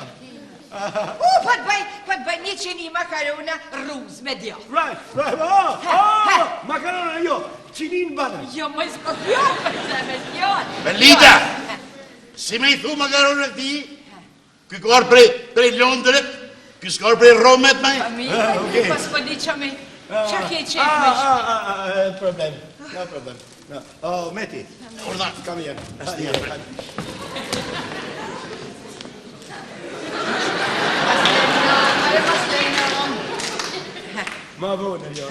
U, po të bëj, po të bëj një qeni makarona rruz me djathë. Right, right, oh, oh, makarona, jo, qinin banën. Jo, më s'po djathë, për zemër, djathë. Belida! Si me i thu makaronën ti? Ky ka ardhur prej, prej Londrët, ky s'ka ardhur prej Romet, me? Pa mirë, okej. po s'po di qa me, qa ke qef Ah, me ah, ah, ah, problem, no problem. No. Oh, Meti, Urdhna. come here. Ma vonë, jo.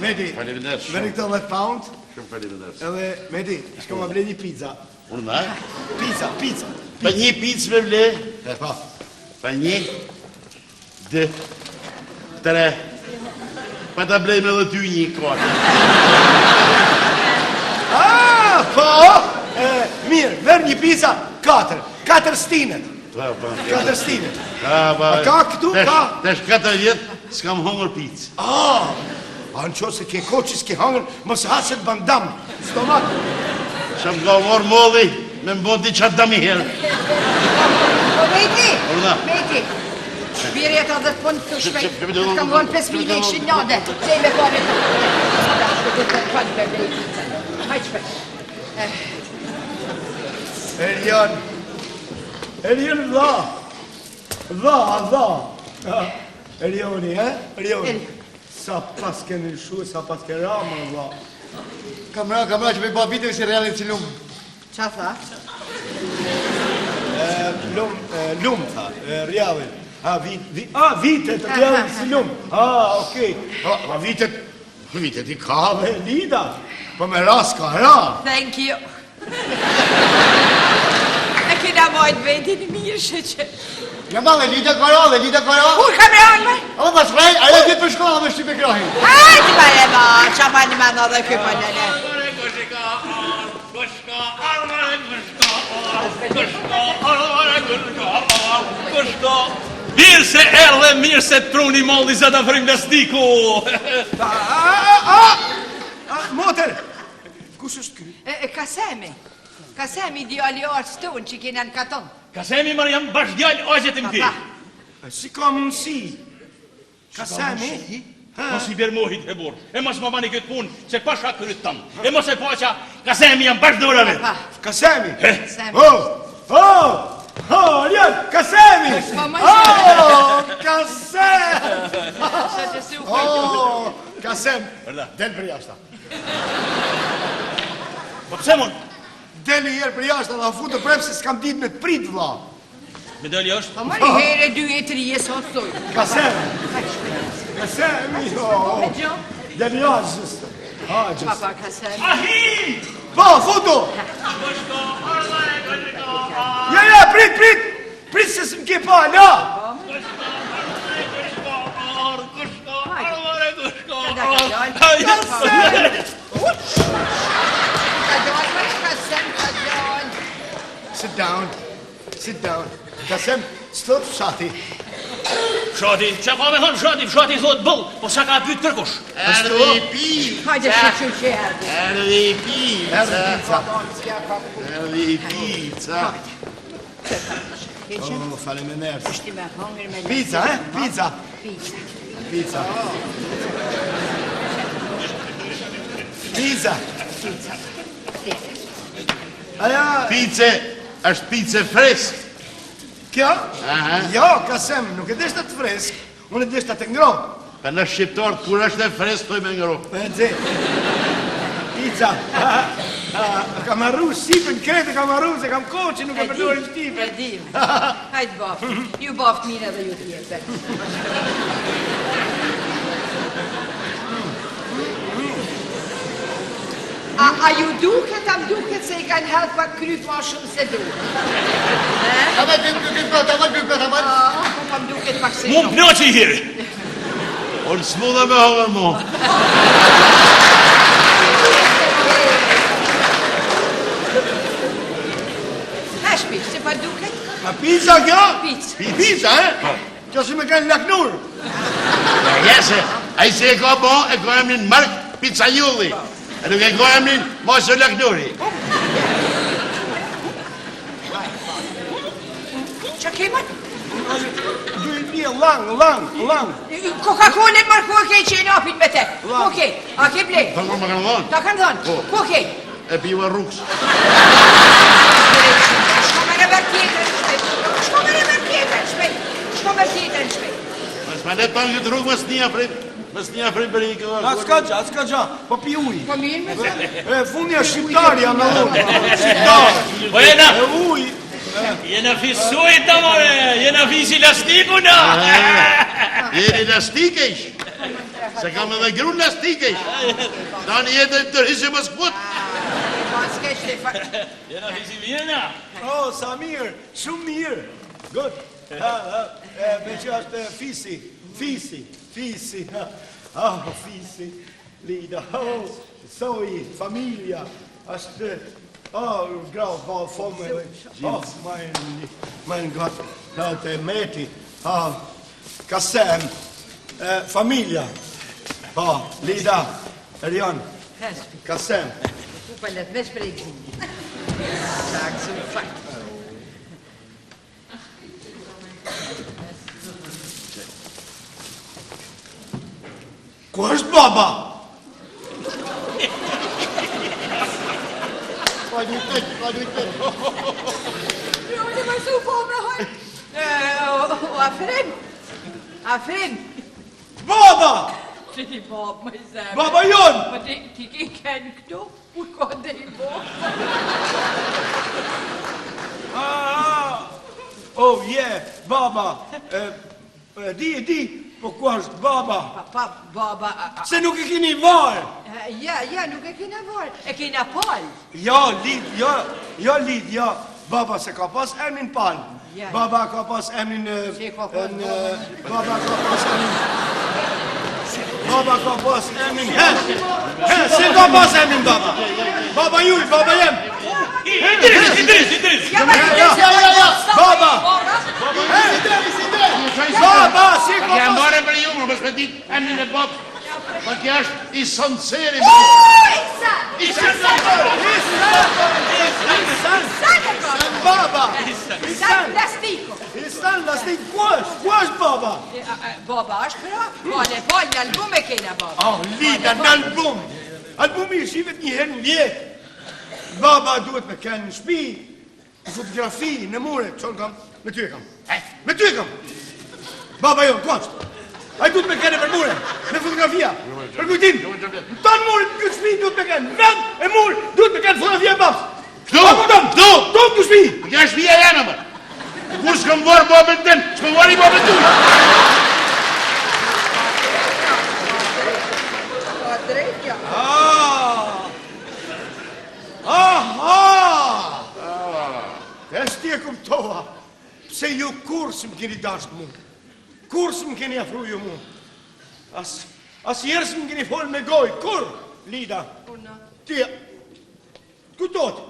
Meti, Faleminderit shumë. merri këto 10 pound, Shumë faleminderit. edhe Meti, shko ma ble një pizza. Urdhna. Pizza, pizza. Pa një picë me ble? E, pa. Pa një, dy, tre, pa ta blejmë edhe ty një katër. Ah, po! E, mirë, merr një pizza, katër. Katër stinet. Pa, pa. Katër stinet. Ka, pa. A ka këtu, Tash- ka? Tash katër vjet s'kam hëngër picë. Ah, a në qoftë se ke kohë që s'ke hangër, mos ha se të bën dam, stomak. Që më ka marrë molli, me më bon ti qatë dam i herë. Po Meti, Urdhna. Meti, bjeri ata 10 pund të shpejt, Që- që- që- kam dhënë 5.000 lekë shinjade, se i me pare të. Hajt me blej pizza. Hajt shpejt. Elion, Elion vlla, vlla, vlla. Ah, Elioni, eh? Elioni. Elion. Sa pas ke ndryshu, sa pas ke ra, më vlla. Kam ra, kam ra që me ba viteve si realin si lumë. Qa tha? E, lum, e, lum, tha, e, rjavin. A, vit, vit, a, vitet, rjavin si lum. A, okej. A, a, vitet, vitet i ka dhe Lida. Po me ras ka ra. Thank you. E kena majt vetin mirë sheqe. Ja ma dhe Lida ka ra, dhe Lida ka ra. Kur kam ranë me? Ama pas fraj, ajo vjet për shkollë me shtype krahin. Hajde bare ba, qa ma një ma dhe ky pa lele. Kush ka ardh, kush ka ardh, kush ka ardh, kush ka ardh, kush ka ardh, kush ka Mirë se erdhe, mirë se truni molli zë të frim Besniku. A, a, a, a, moter, kush është ky? E, e, Kasemi, Kasemi djali arës tonë që kena në katon. Kasemi mërë jam bash djalë axhet im ti. Pa, E, Si ka mundësi? Kasemi? Mos i bjerë mohit e burr. E mos më bani këtë punë, se pasha kryt tam. E mos e paqa, Kasemi jam bash dorave. pa. Kasemi? Kasemi. Oh, oh, oh, Arian, Kasemi! Po, më Oh, Kasem! Sa që si u kujtu. Oh, Kasem, Vërda. del për jashta. Po pse mon? Del një herë për jashta dhe futë prep se s'kam ditë me të prit, vlla. Me dali është? Po më një herë, dy e tri e sot thoj. Kasem, Hajde shpejt. Kasemi, oh. Me gjo. Del jashtë. Ha, Pa, gjës. pa, Kasemi. Ahi! Po, futu! Kush ka ardh, kush ka ardh, Ja, ja, prit, prit! Prit se s'më ke pa, la! kush ka ardh, kush ka ardh, kush ka Ka ardh. dalë. Ai, Ka dalë, më Kasem, ka dalë. Sit down, sit down. Kasem, s'thot fshati. Fshati, çka ka me thonë fshati, fshati thot boll, po sa ka pyet kërkush. Erdhi pizza. Hajde shqyqy që erdhi. Erdhi pizza. Erdhi pizza. Erdhi pizza. Keqen, Oh, faleminderit. ti me hongër me Pizza, eh? Pizza. Pizza. Pizza. Pizza. Pizza. Aja, Pice, është pice fresk. kjo? Aha. Jo, Kasem, nuk e deshta të fresk. Unë e deshta të ngrohtë. Pa në shqiptar, kur është e fresk, thoj me ngroh. Po e nxehtë. Pizza. Kam harru shqipen, krejt e kam harru, se kam kohë që nuk e përdorim E shqipen. dim. Hajde baft. Ju baft mirë edhe ju tjerëve. A, a ju duket, a më duket se i kanë hedh pak kryp ma shumë se duhet? A ma dy dy plot, a ma dy plot, a ma. Po pa më duket pak se Mu më ploqi i hirë. Unë s'mundë me hongër mo. Ha, shpi, se pa duket? A pizza kjo? Pizza. Pizza, e? Kjo si me kanë laknur. Ja, jese, ai se e ka bo, e ka emrin Mark Pizzaioli. E nuk e ka emrin Maso Laknuri. Që ke më? Dy i bie, lang, lang, lang. Coca-Cola marrë ku e ke që e napit me te? Ku ke? A ke ble? Po, më kanë dhonë. Ta kanë dhonë? Po. Ku ke? E piva rrugës. Shko me rëbër tjetër shpejt. Shko me rëbër tjetër shpejt. Shko me tjetër shpejt. Mos ma le tanë këtë rrugë, mos një afrim, mos një afrim për i këva. A s'ka gja, s'ka gja, po pi ujë. Po mirë me se. E, fundja shqiptar jam me unë. Shqiptar. Po jena, E ujë. jena fisuj të more, jena fisi lastiku na. Jeni lastikesh. Se kam edhe grun lastikesh. Tani jetë të tërhisë mos kput. Po s'ke shte fa... Jena fisi mirë na. Oh, sa mirë, shumë mirë. Good. Ha, ha, e, me që është e, fisi, fisi, fisi. Ha, ah, fisi, Lida, oh, soji, familja, është, oh, grau, po, fome, oh, mein, mein Gott, ha, të meti, ha, Kasem, e, familja, po, Lida, Erion, Ha, shpi. Kasem. Ku pa let veç prej gzimi. Sa gëzu fakt. Ku është baba? Pa dy tek, pa dy tek. Unë më su po me hoj. E, O, o, afrim. Afrim. Baba! Që ti babë më zemër. Baba jonë! Po ti, ti ke kenë këtu? Ku ka dhe i babë? Ah, oh yeah, baba. E, e, di, e di, po ku është baba? Pa, pa, baba... A, a, Se nuk e keni varë. e, ja, ja, nuk e kena varë. E kena palë. Jo, Lid, jo, jo, Lid, jo. Baba se ka pas emrin Pal. Ja. Baba ka pas emrin... e, Si ka pas në- Baba ka pas emrin... Baba ka pas emrin... He, he, si ka pas emrin baba? Baba juj, baba jem. Idris, Idris, Idris. Ja, ma, Ja, ja, ja, ja. Baba! Idris, Idris. Baba, si ka Ja pas... marrë për ju, mos me dit emrin e babës. Po kjo është i Sonceri. O, Isa! Isan! Isan, Isan e ka! baba! Isan plastiko. Isan, lastik, ku është? Ku është baba? E, a, a, Baba është pra? Pale, pale, në album e kena baba. Oh, Lida, në album! Albumi i shivet një herë në vjetë. Baba duhet me kenë në shtëpi, në fotografi, në mure, qonë kam, me ty e kam. Me ty e kam! Baba jonë, ku është? Ai duhet me kenë për mure, me fotografia, për kujtim. Në tanë murit, në këtë shtëpi duhet me kenë, në vend e mur, duhet me kenë fotografia e babës. Këtu, A kupton? këtu. Këtu në këtë shtëpi. Po kjo është shtëpia jeme, më. Kur s'kam varë babën tën, s'më vari babën tuaj. Ka drejt kjo. Ah! Aha! E ti e kuptova, pse ju kurrë s'më keni dasht mu, kurrë s'më keni afru ju mu, as, as herë s'më keni folë me gojë, kurrë, Lida, ti, kujtot,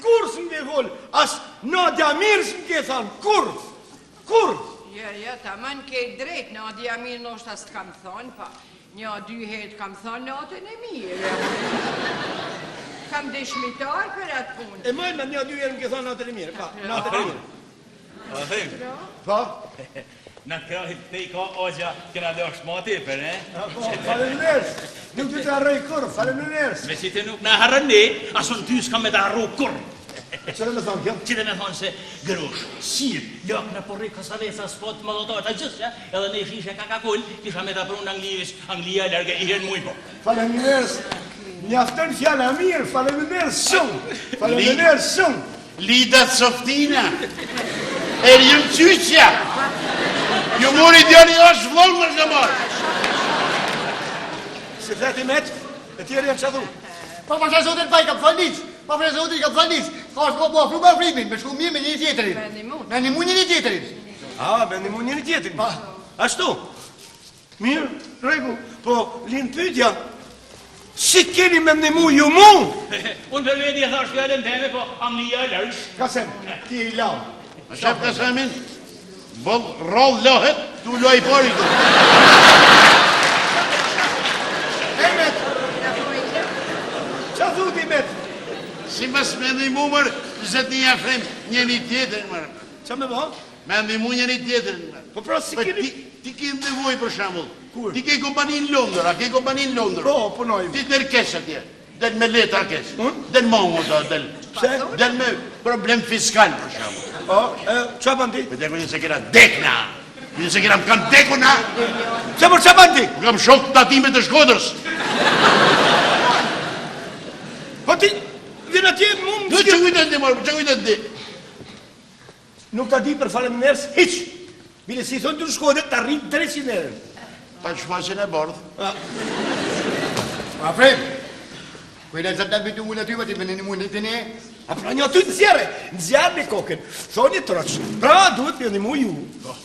kurrë s'më keni folë, as Nadia mirë s'më ke thanë, kurrë, kurrë, Jo, jo, ta mën ke drejt, Nadia mirë ndoshta s'të kam thonë, pa një, dy herë të kam thonë natën e mirë. Kam dëshmitar për atë punë. e majnë me një, dy herë më ke thanë natën e mirë, pa, natën e mirë, Afrim, pa, në krahit te i ka ogja, kena dasht ma tepër, e? A, po, faleminderit, nuk du të harroj kurrë, faleminderit. Me që ti nuk na harrën ne, as unë ty s'kam me të harru kurrë. Çfarë më thonë kjo? Që dhe me thonë se grosh, sirë, lak në porri, kasaveca, spot, molotov, ta gjithë që, edhe ne shishe Coca-Cola, kisha me ta pru në Angli, veç Anglia largë i herë muj po. Faleminderit. Mjafton fjala e mirë, faleminderit shumë. Faleminderit shumë. Lida Softina. Erion Qyqja. Ju mori djali është vllon më ka marrë. Si theti met, e tjerë janë çadhu. Pa pasha zotin pa i kam thënë hiç. Pa pasha zotin i kam thënë hiç. Ka shko po afru me Afrimin, me shku mirë me njëri tjetrin. Me nimu. Me nimu njëri tjetrin. A, me nimu njëri tjetrin. Pa. Ashtu. Mirë, rregull. Po, lind pyetja. Si keni me nimu ju mu? Unë për veti e thash fjalën teme, po Anglia e lërsh. Kasem, ti i lau. A shef Kasemin? Boll rroll lohet, tu loj pori. Mehmet! Qa thu ti, Met? Si mos me ndihmu mër, zotni Afrim, njëri tjetrin mër. Qa me bo? Me ndihmu njëri tjetrin mër. Po pra si Po keni... ti, ti ke nevojë për shembull. Kur? Ti ke kompani në Londër, a ke kompani në Londër? Po, punoj. Ti del keq atje. Del me letra keq. Unë? Del mongu do, del. Pse? Del me problem fiskal për shembull. O, e, qa ban ti? Po te kujtë se kena dekna. Kujtë se kena më kam dekuna. Pse por qa ban ti? Më kam shok tatimet e Shkodrës. Po ti vjen atje mu më Në që kujtë ti, mor, që kujtë ti? Nuk ta di për faleminderit hiç. Bile si thonë të shkodër, ta rrit 300 euro. Pa shfaqen e bardh. Afrim, ku i lezet të bitu unë aty, ti me nimu një të ne? A pra një aty nxjerrë, nxjerrni kokën. Thoni troç. Pra duhet të ndihmu ju.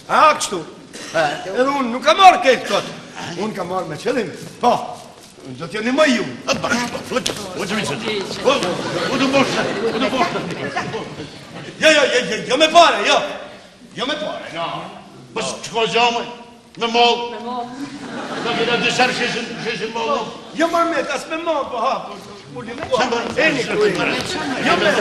A kështu. Edhe unë nuk kam marrë këtë kot. Unë kam marrë me qëllim. Po. Unë do t'ju ndihmoj ju. A bash, po, po, po, të misë. Po, po të boshë, po të boshë. Jo, jo, jo, jo, jo me pare, jo. Jo me pare, no. Po çka gjamë? Me moll. Me moll. Do kena disa shesin, shesin moll. Jo mërë me, as me moll, po ha, po, po, po, po, eni këtu. Jo me,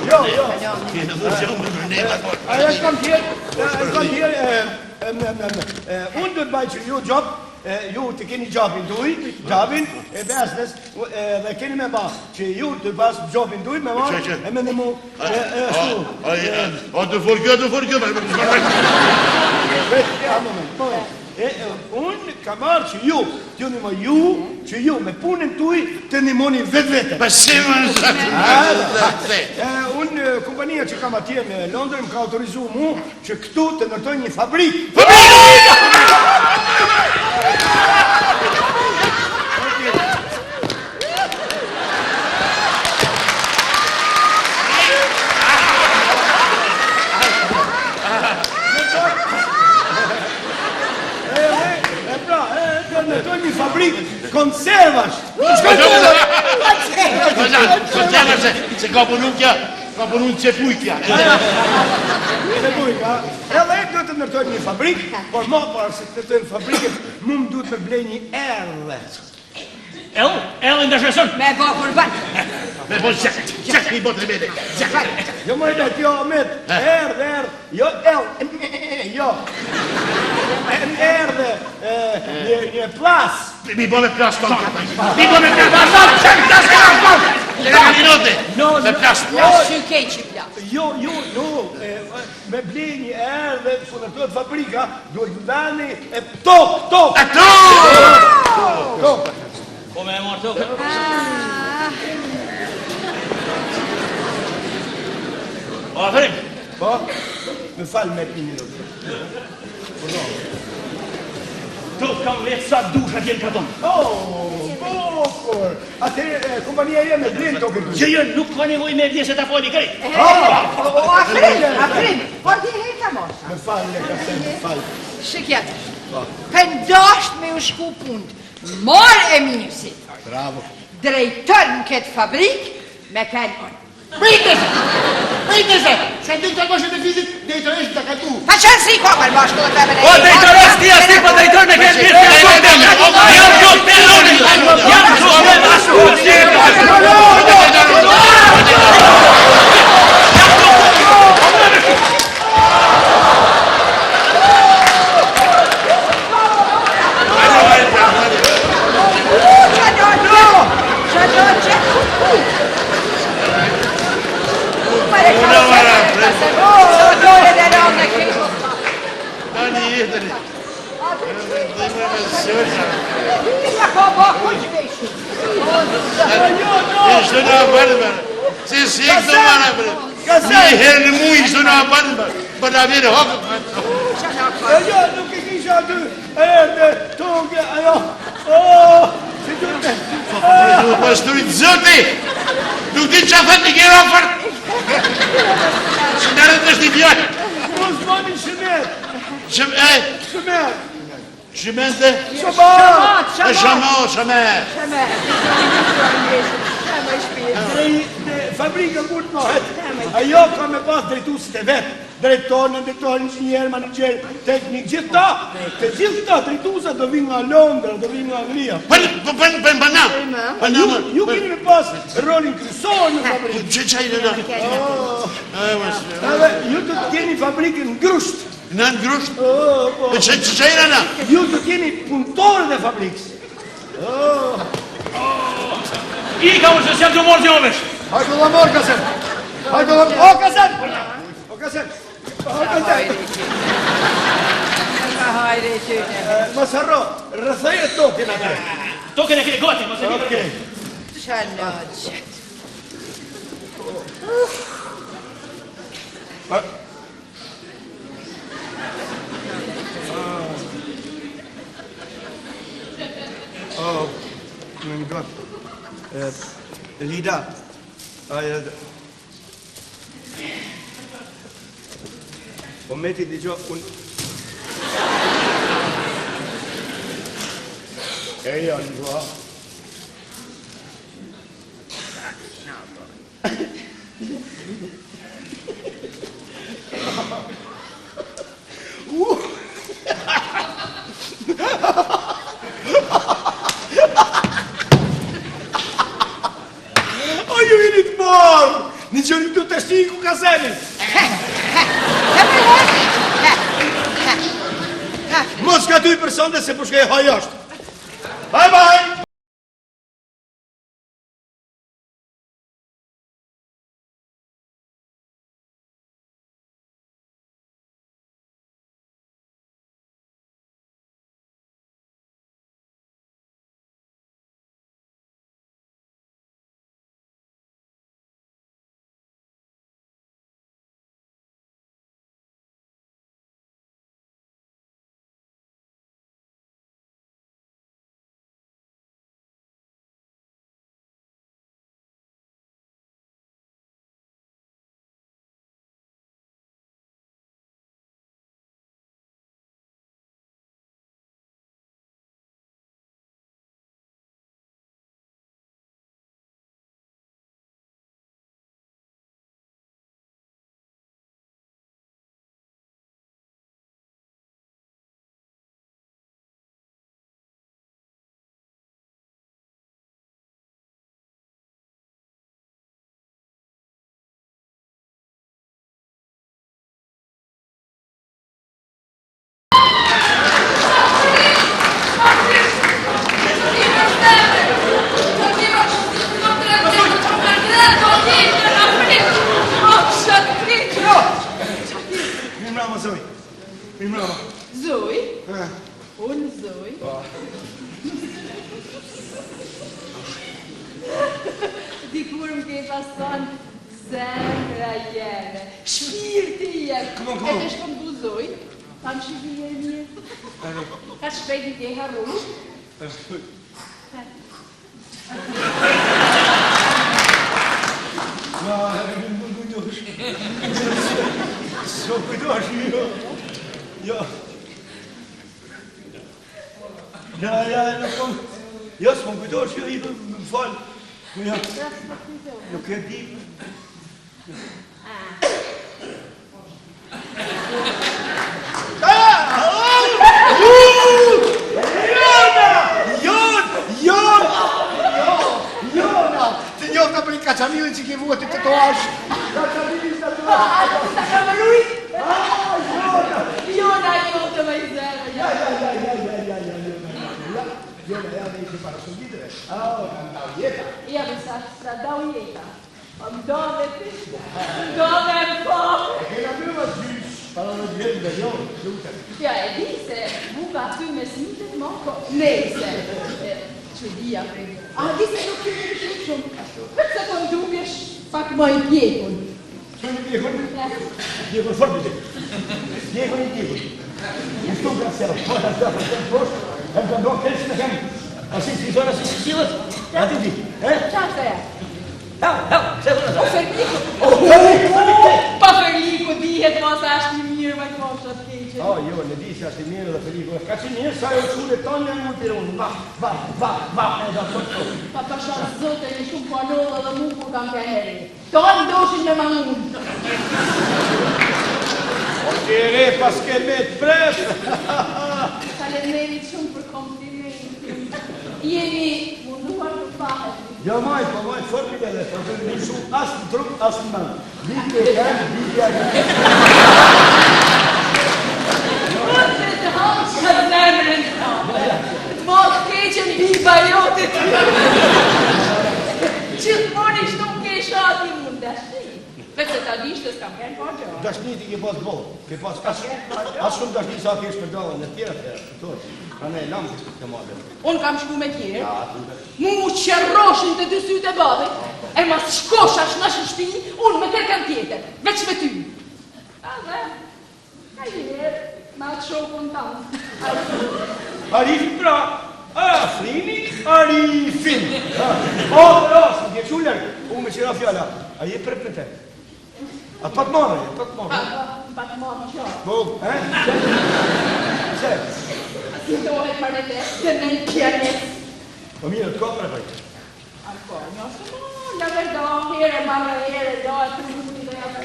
Jo, jo. Jo. Ajo e kam tjerë, e kam tjerë, e, e, me, me, me, e, unë do të baj që ju gjop, e, ju të keni gjopin tuj, gjopin e besnes, e, dhe keni me ba, që ju të pas gjopin tuj, me marrë, Që, që? e me ndihmu, e, e, ashtu. A të fol kjo, të fol kjo. Prit, ja, moment, moment. E, e, unë kam marrë që ju, t'ju ndihmoj ju, që ju me punën tuj të ndihmoni vetveten. Pa si më E, unë, e, kompania që kam atje në Londër më ka autorizu mu që këtu të ndërtoj një fabrikë. E, e, e pra, e, të ndërtoj një fabrikë konservash. Se, se ka punu kja, ka punu në qepujkja. Se bujk, a? Edhe duhet të ndërtojmë një fabrikë, por më parë se të ndërtojmë fabrikën, mu më duhet të blej një erdhe. El, el në dëshërson. Me bo kurban. Me po qek, qek i botë mene. Qek. Jo më e jo, Ahmet, erdhe, erdhe, jo el, jo. Erdhe, e, një, një plas. Mi bo me plas kon. Mi bo me plas. Qek, plas, plas, plas. Kalinote. Me plas. Plas, sy keq i plas. Jo, jo, jo, e, me blej një erdhe, ku ndërtohet fabrika, duhet vani e tok, tok. Ato! Tok. Po me e marrë tokën. O, Afrim, Po, më fal me një minutë. tokë kam vetë sa dush atje në katon. Oh, bukur. Atëherë e, kompania jeme blen tokën tuaj. Jo, jo, nuk ka nevojë me vjesë ta fali krejt. O, o, Afrim, Afrim, po ti herë ta mos. Më fal, le ka më fal. Shikjet, pendasht me u shku punt, marë e mirë si thoj. Bravo. Drejtor në këtë fabrik, me kenë unë. Prite se! Prite se! Se ndi të koshe të fizit, drejtoresh të ka tu. Pa qenë si ka për bashkë dhe të O, drejtor, as ti, as ti, po drejtor me kenë mirë, jam zotë, jam zotë, jam zotë, as tu, as ti. Qa do që? Qa do që? Pa e ka se, sa dore dhe rëndë e kejtë. Tani jetën. Ja ka ba kuq veshi. Ishte në bërë, bërë. Si si këto marë, bërë. Një herë në muj ishte në bërë, bërë. Për na vjerë hokët. E jo, nuk e kisha aty. Erdhe, tokë, ajo. Oh, si duhet. Po shturi të zoti! Nuk di që thëtë një kjerë ofër! Që nërët është i djallë! Mos bëni shëmet! Shëmet? Shëmet! Shëmente? Shëmat! Shëmat! Shëmat! Shëmet! Shëmet! Fabrika kur të bëhet, ajo ka me pas drejtuesit e vet, drejtor, nëndrejtor, inxhinier, menaxher, teknik, gjithë ta, të gjithë këta drejtuesa do vinë nga Londra, do vinë nga Anglia. Për për për për për na. Për na. Ju keni me pas rolin kryesor në fabrikë. Çe çaj në na. Edhe ju do të keni fabrikën në grusht. Në në grusht? Po çe çe në na. Ju do të keni punëtorët e fabrikës. Ika unë se s'jam të morë gjë vesh. Hajde vëlla mor Kasem. Hajde vëlla, o Kasem. O Kasem. O Kasem. Ka hajre ty. Mos harro, rrethoje tokën atë. Tokën e ke gati, mos e di. Okej. Shalaqet. Oh, my God. Lida, ajo... Po meti dëgjo, unë... E jo, një gua. O ju jeni të marrë! Një gjëri këtu të shtiku ka zenin! Mos ka ty për sonde se po shkoj haj jashtë. Bye bye! Mirëmbrama, Zoj. Mirëmbrama. Zoj? Unë Zoj? Dikur më ke pas thonë zemra jeme, shpirti jem. Come on, come on. E të shkon bu Zoj, pa më shifi një mirë. Ka shpejt i ke harru. Ma, më kujtosh. S'o kujtosh, jo. Jo. Ja, ja, nuk po... Jo, s'po më kujtosh, jo, jo, më fal. Jo. Nuk e di. Jona! Jon! Jon! Jona! Të njofta për një kaçamillin që ke vuat të tetoash. Kaçamillin tatuazh. Ta kam rujt? Ah, Jona! Jona, jo të më i zemër. Ja, ja, ja, ja, ja, ja, ja, Jona, ja, Jona, ja, ne ishte para shumë viteve. Ah, na ndau jeta. Ja, me sa, sa dau jeta. Po më dove ti, më dove më po. E kena mbyllë gjysh, para në vjetë dhe jo, lutem. Ja, e di se buka aty me smitet mo, po nejse. E, Çudia prej. A di se nuk kemi shumë shumë. Vetë se po dukesh pak më i pjekun. Shumë i pjekun? Pjekun fort i Pjekun i pjekun. Në shtu nga se, po ta zë, po të poshtë, e më të ndohë kesh në kemë. A si, si thonë, si si sillet? A ti di, e? Qa është aja? Ha, ha, se thonë O, ata? Ferliku! O, Pa Ferliku dihet mos është i mirë me kofsha të keqe. O, jo, në di se është i mirë dhe Feliku është kaq i mirë sa jo çune tonë janë mund të Va, va, va, va, e do të thotë. Pa pasha zotë e një shumë po alollë edhe mu kur kam qenë e re. Tonë doshin me mamun. O, ti e re, pas ke me të pref. Faleminderit shumë për komplimentin. Jemi munduar të pahemi. Jo, maj, po maj, formi edhe, po të një shumë as në trup, as në mend. Viti e kanë, viti e kanë. Po të të hamë që zemrën tënde. Të marrë keqen biba jote ty. Gjithmonë i shtum ke shati mund dashni. Vetë se ta dish të s'kam qenë pa gjë. Dashni ti ke pas boll, ke pas as as shumë dashni sa ke shpërdorë në tjera të kuptohet. Prandaj e lam këtë madhe. Unë kam shku me tjerë, mu qerroshin të dy sytë e babit, e mas shkosh ashtë në shtëpi, unë me kërkan tjetër, veç me ty. Edhe, ka një herë, me atë shokun tanë. Arifin pra, Afrimi, Arifin. Ha. O, pra, si ke quller, u me qira fjala. A je prep me te? A të pat marrë, a të pat Pa, marrë. pa, pa të marrë kjo. Po, e? Pse? Si dohet për me te, të me pjanes. Po mirë, të ka prep ai. Alko, një ose mo, la verda, here, marrë, here, do, e të mundi dhe ja të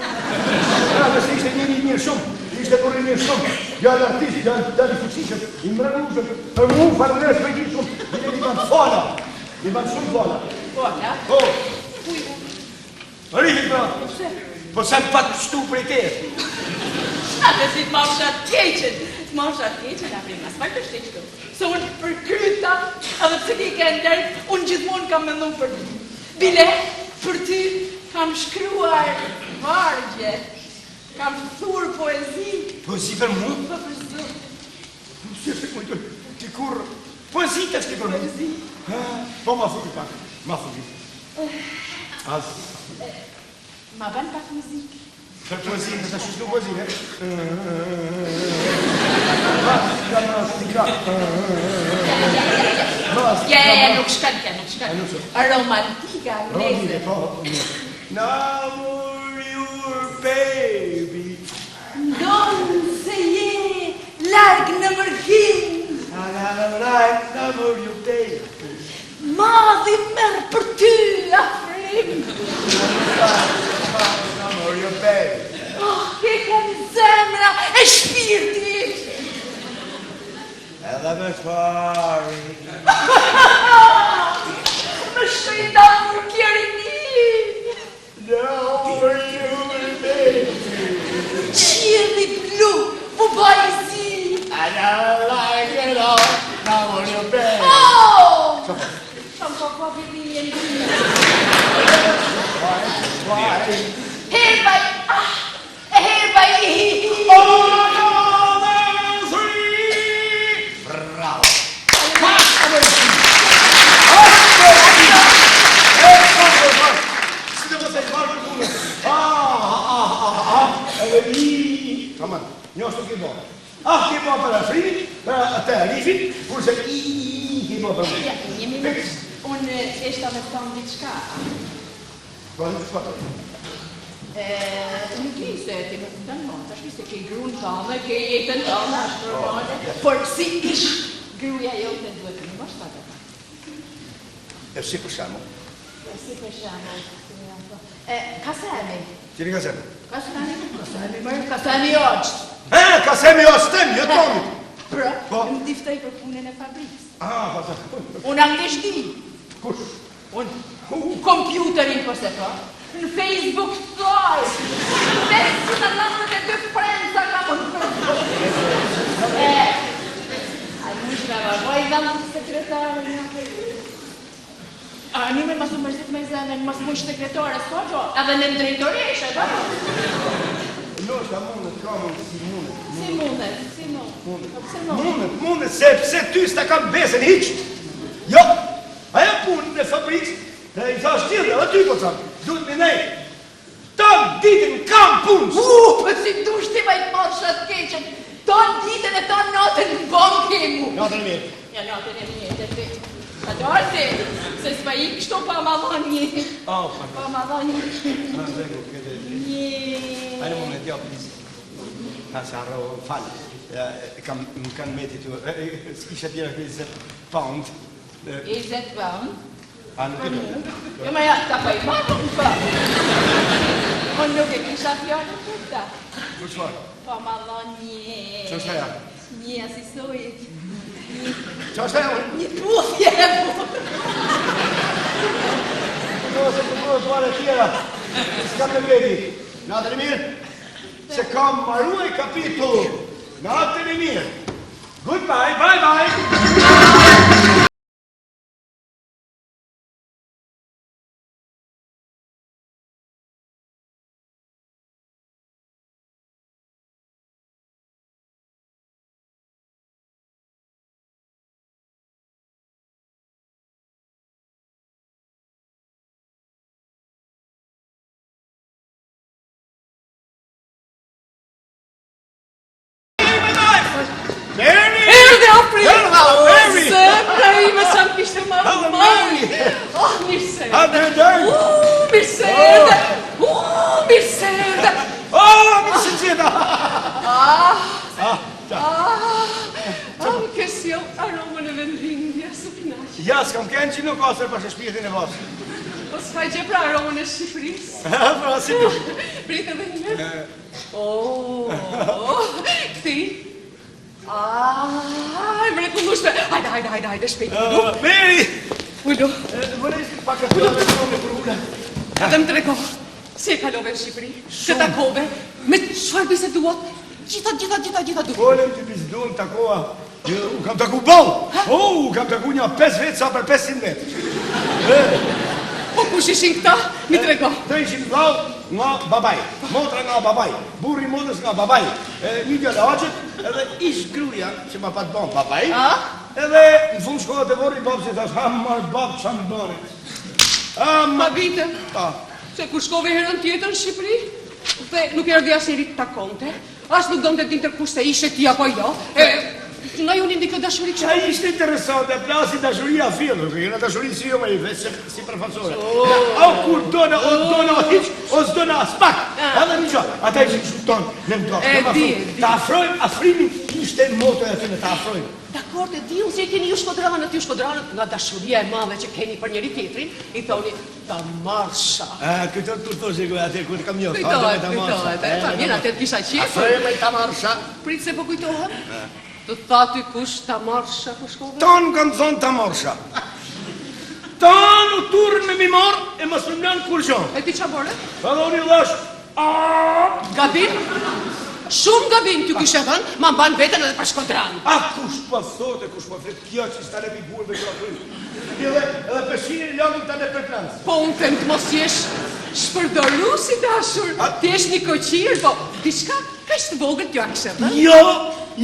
Ja, nëse ishte njeri i mirë shumë, ishte burrë i mirë shumë, djalë artist, djalë djalë i fuqishëm, i mrekullueshëm. Për mua faleminderit për gjithë shumë. Bile i ban fala. I ban shumë fala. Po, ja? Po, Kuj, Arifi pra. pse? Po se më pat pështu prej te. Atë si të mafsha të keqen, të mafsha të keqen, a prima, s'ma kështë të qëtu. Se unë për kryta, edhe pse ti ke nderë, unë gjithmonë kam mendu për ty. Bile, për ty kam shkruar vargje, kam thur poezi, Poezi për mua? po për zot, Si është e kujtoj? Ti kur poezi të është ti për mua? poezi. Ha, Po ma thuj pak, ma thuj. As Ma bën pak muzikë. për poezi, të tash shkruaj poezi, ne? Mastika, mastika. Mastika. Ja, ja, ja, nuk shkon kjo, nuk shkon. nuk shkon. Romantika Romantike, angleze. po. Namur your baby. Ndonë se je larg në mërgim, Na na na na namur your baby. madhi merë për ty, afrim. Namur your baby. Oh, ke kanë zemra e shpirti. Edhe me fari. Më shkoj mur kjerini. Namur your baby. Qielli blu, mu baj zi. And I like it all. Namur your baby. Oh! Shumë po po fillim e Why? Herë baj, ah, e herë baj, hi, hi, hi. Bravo. Pa, apo e si? Apo e si? E, pa, pa, pa. Si të mos e marrë për punën. Ah, ah, ah, ah, edhe i, Tamam, një ashtu ke bërë. Ah, ke bërë për Afrimin, për atë Arifin, kurse i, i, ke bërë për mua. Ja, një minut. Unë eshta me të thonë diçka. Po, nuk s'pa të. E, unë di se ti nuk më dënë tash se ke gruan tënde, ke jetën tënde, është normale. Por si ish gruaja jote duhet të më mos ta të. E si për shembull? Si për shembull, si janë po. E, Kasemi. Cili ka semi? Kasemi, Kasemi, mërë, Kasemi është. E, ka semi është tem, jo tonit. Pra, Po. më diftoj për punën e fabrikës. Ah, po, po. Unë anglisht di. Kush? Unë kompjuterin po se po. Në Facebook thoj. 592 friendsa kam unë në Facebook. E, a mund të më voj dhe sekretare një A një me mos u mërzit me zemën, mos mund sekretare, s'ka gjo. Edhe në drejtoreshe, po. Ndoshta mundet, ka mundësi, mundet. Si mundet, si mundet. Po pse mundet? Mundet, mundet, sepse ty s'ta kam besën hiq. Jo, ajo punë në fabrikë, dhe i thash tjetër, edhe ty po tham, duhet mi nej. Tan ditën kam punë. U, po si dush ti ma i të marrë shat keqen. Tan ditën e tan natën në bankë ke mu. Natën e mirë. Ja, natën e mirë, të ti. ik kështu pa ma dhënë një. Oh, pa. Pa ma dhënë një. Në rregull, ke të drejtë. Një. Hajde një moment, jo, please. Ha, se harrova, më fal. Ja, e kam, më kanë meti tu. E, e, S'kisha tjera 20 pound. E, 20 pound. A, nuk e do. Jo, ma ja, ta po i marrë unë po. Unë nuk e kisha fjalën për ta. Po çfarë? Pa ma dhënë një. Ç'është ajo? Një asisojit. Ç'është ajo? Një puthje e bukur. Po se po bëhet fare tjera. S'ka të veti. Natën e mirë. Se kam maruar kapitull. Natën e mirë. Goodbye, bye bye. Mary! Erdhi April! Erdha, Mary! Zemra ime sa më kishte marrë Hello, malli. Mary! Oh, mirë se Ha, erdhe. dhe dërë! U, mirë se erdhe. U, mirë se erdhe. Oh, mirë se gjeta! Ah, Ah, qa. ah, ah, më ke sjell aromën e vendlindjes, u kënaq. Ja, s'kam kenë që nuk ka se pashe shpirtin e vasë. Po s'ka gjë pra aromën e Shqipërisë. Pra, si tu. Prit edhe një herë. Oh, kthi. Ah, e mrekullueshme. Hajde, hajde, hajde, hajde, shpejt. Ulu, Uh, Mary! ulu. Vërej si pak e të me për ula. Dhe më trego, si e kalove në Shqipëri? Kë takove? Me çfarë biseduat? Gjitha, gjitha, gjitha, gjitha duhet. Folëm të biseduam takova. Jo, U kam taku boll. Oh, u kam taku një 5 vetë sa për 500 vetë. Po kush ishin këta? Mi trego. Të ishin vllau nga babaj, motra nga babaj, burri i motrës nga babaj, e, një djalë axhët, edhe ish gruaja që ma pat bën babaj. A? Edhe në fund shkova te vorri i babës i thash, ha mar bab ça më bëni. A ma Ma vite, pa. se kur shkove herën tjetër në Shqipëri, dhe nuk erdhi asnjëri të takonte, as nuk donte dinte kush se ishe ti apo jo. E, nga ju lindi kjo dashuri Qa që... ishte interesante, plasi dashuria fill, nuk e kena dashuri si jo më i veç se si përfaqësore. O kur dona, o dona, o hiç, o s'dona as pak. Edhe një gjë, ata ishin kështu ton, në më E, në di, e di. Ta afrojmë, afrimin ishte moto e atyre, ta afrojmë. Dakor, e di unë se i keni ju shkodranët, ju shkodranët nga dashuria e madhe që keni për njëri tjetrin, i thoni ta marsha. A, kujton kur thoshe ku atje kur të kam njohur. Kujtohet, kujtohet, e, pa mirë, atë të kisha qejf. Afrojmë ta marsha. Prit se po kujtohem. Të tha ty kush ta marsha ku shkove? Ton kam thonë ta marsha. Ton u turën me mi marr e mos më lën kurrgjë. E ti qa bore? Edhe unë i dhash, a Gabim? Shumë gabim t'ju kishe thënë, ma mban veten edhe për shkodran. A kush po thotë, kush po flet kjo që s'ta lepi burrëve kjo aty. Edhe edhe peshinin e lagun ta lep për plans. Po unë them të mos jesh shpërdorues i dashur, ti jesh një koqir, po diçka kaq të vogël t'ju a kishe dhënë. Jo,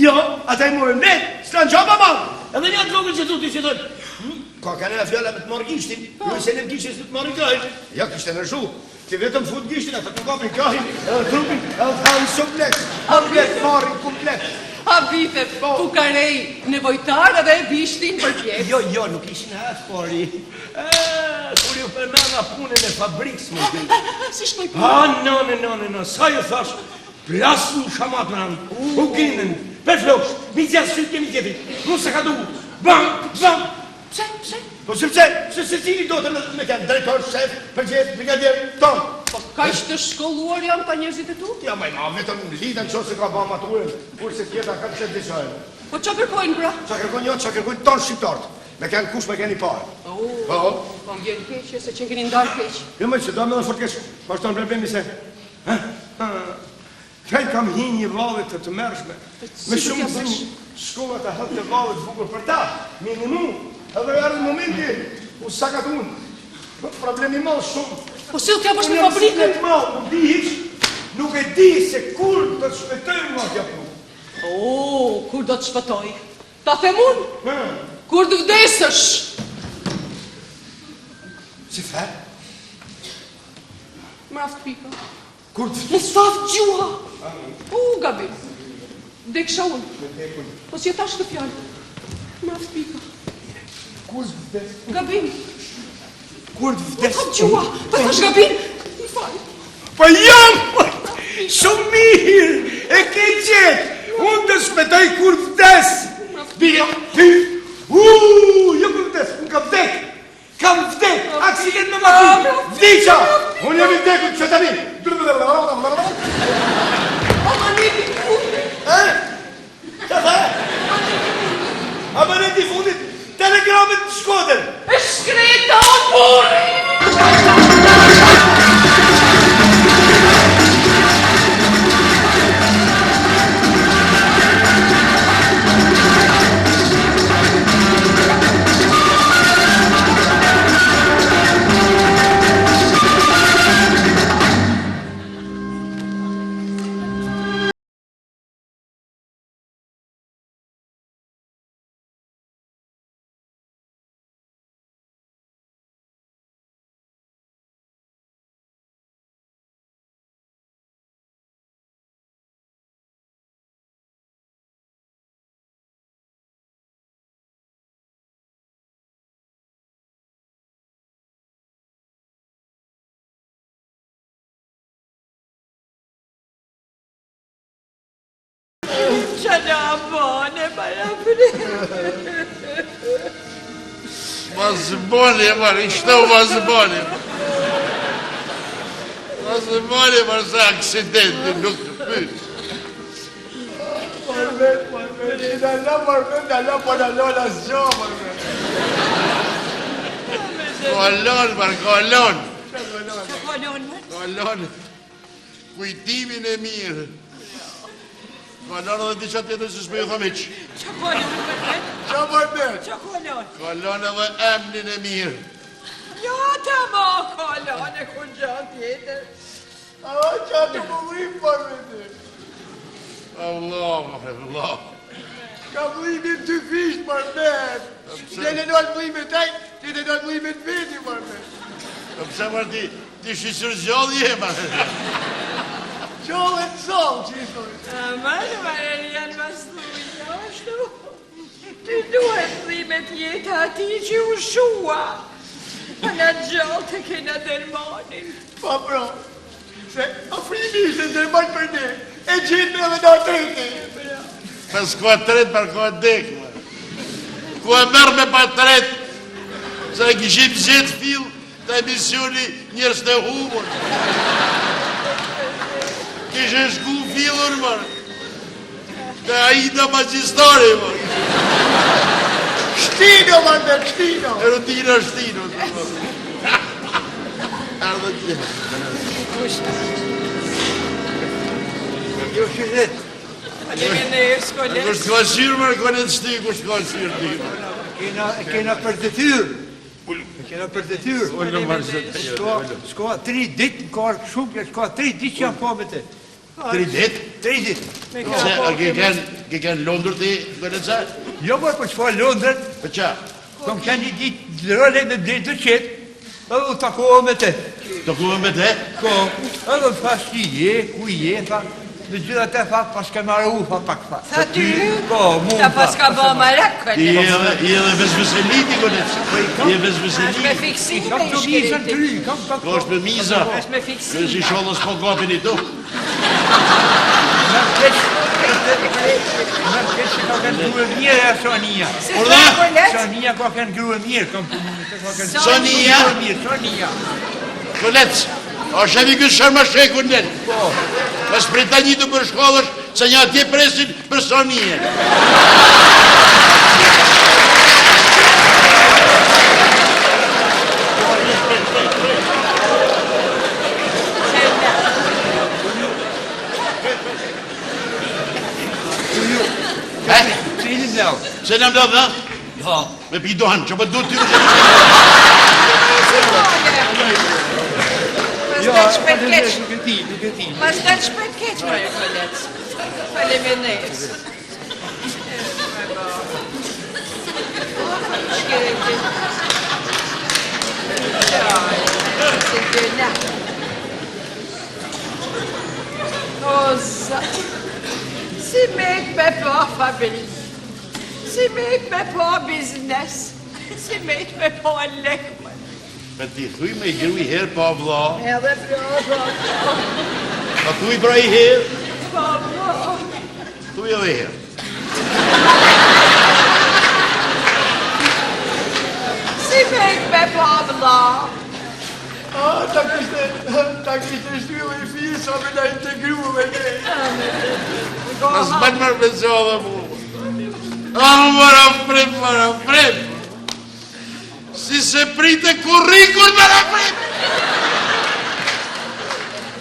jo, ata i morën vetë, s'kan gjë pa marr. Edhe një atë vogël që thotë që thotë, "Hm, ka kanë e fjala me të marrë gishtin, jo se lëm gishtin s'të marrë kahin. Ja kishte ndryshu. Ti vetëm fut gishtin, ata të kapin kahin, edhe trupin, edhe të hanë komplet. Komplet marrin komplet. Habitet, fukarej, nevojtar edhe e bishtin për pjesë. Jo, jo, nuk ishin as pori. E, kur ju përmenda punën e fabrikës më di. Si shkoi puna? Ah, no, no, no, no, no, sa ju thash, plasën shamat me anë, u gindën, për floksh, mi gjatë sytë kemi tjetrit, mu se ka dugu, bam, bam, Pse, pse? po sepse, se se cili do të me, me kanë drejtor, shef, përgjegjës, brigadier, ton. Po kaq të shkolluar janë ta njerëzit e tu? Ja, ma i ma, vetëm lidën që se ka ba maturën, kurse tjeta kanë që diçojnë. Po ç'a kërkojnë pra? Qa kërkojnë jo, qa kërkojnë ton shqiptarët, me kanë kush me kanë i parë. Oh, Po, po më vjen keq se që keni ndarë keq. Jo më që do me dhe fort keq, vazhdon problemi se... Ha? Ha? Kaj kam hi një valle të tmerrshme. Si Me do shumë t'ja bësh? gëzim, shkova të hëtë të valle të bukur për ta, minimu, edhe erdhi momenti, u sakatun. Problemi i madh shumë. Po si do t'ja bësh Unë me jam fabrikën? siklet madh, nuk di hiç, nuk e di se kur do të shpëtoj nga kjo punë. Oh, kur do të shpëtoj? Ta them unë, Hë, kur të vdesësh. Si the? Mraft pika. Kur të Më thaft gjuha. U, gabim. Deksha unë. Po si e tash këtë fjalë? Mraft pika. Kur të vdes? Gabim. kur të vdes. Po gjua, po thash gabim. Më fal. Po jam, po, shumë mirë, e ke gjetë, unë të shpëtoj kur vdes. Bile, ty, u, jo kur vdes, unë kam vdek, kam vdek, aksident me makinë, vdiqa, unë jam i vdekur, që tani? Amaneti i fundit. E? Që the? Amaneti i fundit, telegramit në Shkodër. E shkreta o burri. Që në bone, para Mas bone, mërë, ishte u mas bone. Mas bone, mërë, se aksidenti nuk të pyt. Parmet, parmet, i na la parmet, na la pa na la asgjë, parmet. Kolon, mërë, kolon. Që kolon, mërë? Kolon. Kujtimin e mirë. Kolon edhe diçka tjetër që s'po ju thom hiç. Që kolon, mërë? Që parmet? Që kolon? Kolon edhe emnin e mirë. Jo, të ma kolon e kur gjë tjetër. A, që atë më vlim, parmet. Allah, Allah. Ka vlimin dy fish, parmet. Dhe në nalë vlimin taj, ti dhe nalë vlimin veti, parmet. Po pse mërë ti, ti shyqyr gjallë je, mërë. Gjallë e të zallë, që i thojnë. Aman, mërë, janë mas thuj, ashtu. Ty duhet dhimet jeta ati që u shua. Po na gjallë të kena dermanin. Po, bro, se afrimi ishte derman për ne, e gjithë edhe në atrete. Pas ka tret, për ka dek, mërë. Ku e merr me pa tret, se e kishim gjithë fill të emisioni njerëz të humur. Kishe shku fillur, mërë. Te Aida Magjistari, mërë. Shtino, mërë, shtino. Erotina shtino. Erdhe tjerë. Jo, shëndet. Faleminderit, kolec. Kush ka qyrë, mërë, kolec shti, kush ka qyrë, ti. Kena, kena për detyrë. Kena për detyrë. S'ka, s'ka tri ditë, më ka ardhë shumë, s'ka tri ditë që jam pa me te. Tri ditë? Tri ditë. Se, a ke kenë, ke kenë Londër ti, koleca? Jo, por po çfarë Londër? Po qa? Kom qenë një ditë në role me bletë të qetë, edhe u takova me te. Takova me te? Po, edhe më tha si je, ku je, tha, në gjitha te tha, pas ke marru, tha pak, tha. Tha ty? Po, mu Ta tha. pas ka bë marak, I kolec. edhe, i edhe vesveseliti, kolec. Po i kam- I e Është me vesveseliti. I fiksime kam i të mizën shkreti. ty, kam pak. Ko është me miza. Është me fiksime. Në si shollës po gapin i tu. Më keq, më keq që ka kënë grua mirë e Sonia. Si Urdhë? tha kolec? Sonia ka kënë grua mirë, kam punu me të ka kënë Sonia. grua mirë, Sonia. Kolec, o shevi këtë shërma shekun nën. Po. Pas prita një të për shkollësh, se një atje presin për Sonien. E? Cilin leu? Se në mbledh, ha? Po. Me pi dohan, që po du ty më që... Pas të shpet keq. Nuk e di, nuk e di. Pas të shpet keq, more kolec. Faleminderit. Shkreti. Qaj, se gjëna. O, zot. Si me me pa familje. Si me me pa biznes. Si me me pa lek, më. Me ti thuj me gru i herë pa vlla. Edhe pra, po. Pa thuj pra i herë. Pa vlla. Thuj edhe i herë. Si me ik me pa vlla. Ah, ta kishte, ta kishte shtyllë i fisa me na integru me ne. Ma s'ban mërë me zgjodhe mu. Ah, mëra prim, mëra prim. Si se prite kurrikun, mëra prim.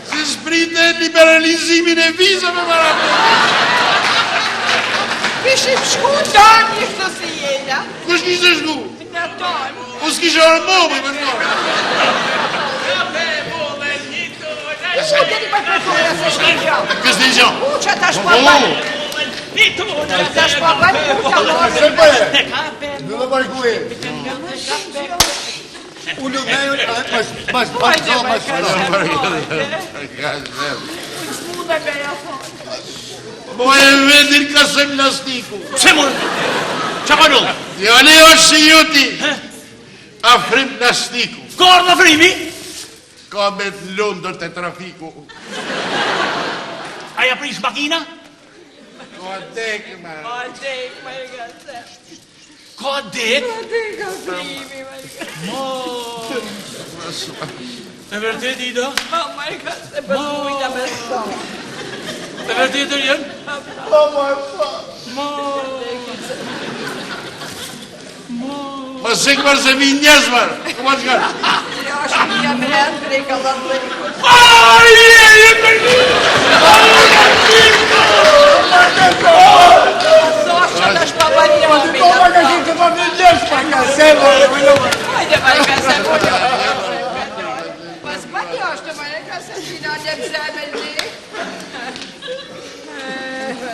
Si s'prite liberalizimin e vizave, mëra prim. Kishim shku tani këtu si jena. Kush kishte shku? Në tonë. Po s'kishe orë momi, më shko. U, deri për përfora se shkën gjo. Kësë një gjo. U, që tash po bën. Tash po bën, u, që morë. Se bëre? Në dhe bërë kuj. Unë me mas, mas, mas, mas, mas, S'munde me ja thonë. Po e vendin Kasem Lastiku. Pse mor? Qa ka ndodhë? Djali është si juti. Afrim Lastiku. Ka ardhë Afrimi? Ka me të Londër të trafiku. A ja prish makina? Ka dek, ma. Ka dek, më e ka se. Ka dek? Ka dek, Afrimi, më e ka Mo. E vërtet, Ida? Po, më e ka se, për mujta me thonë. E vërtet, Erjen? Po, po, po. Mo. Ma sik mërë se vi njerëz mërë. Ku ma shkar? Ja, shpia me rëndë prej kallandlekut. Ai, je, je, Zosh që tash po bën jami. Po, ma ka shumë të pa me njerëz, pa ka se, po, po, po. Hajde, më e ka se, po, jo. Pas bën jashtë, më e ka se, si na lepse me li.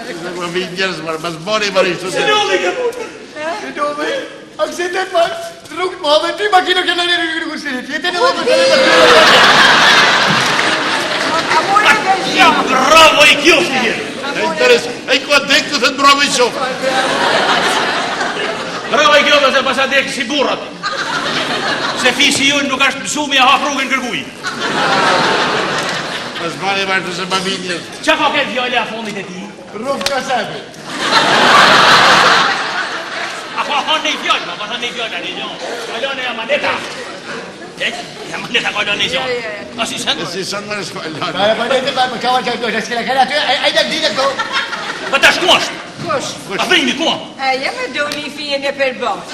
Se ma vi njerëz mërë. Mas bori mërë ishtu se. Ndodhi ke punë? Si ndodhi? Aksident ma, rrugë të madhe, ti makinë ke në një rrugë si tjetër në rrugë të A mori dhe Ja, bravo i qoftë një. E interes, e ka dek të thëtë bravo i qoftë. Bravo i qoftë se pasa dek si burrat. Se fisi junë nuk është mësu me ja hap rrugën kërkuj. Mas bori mërë ishtu se ma vi njerëz. Qa ka këtë fjala e fundit e ti? Rrugë Kasepi. A ka thonë një fjalë, ma ka thonë një fjalë, ani jo. Ka lënë e amaneta. E, e amaneta ka lënë një fjalë. A si sen? E si sënë mërë s'ka lënë. Pa, pa, pa, pa, pa, ka që ato, s'kena kena aty, ai ai ditë këto. Po tash ku është? Kush? Afrimi ku? E, jem e doli fijen e përbaqe.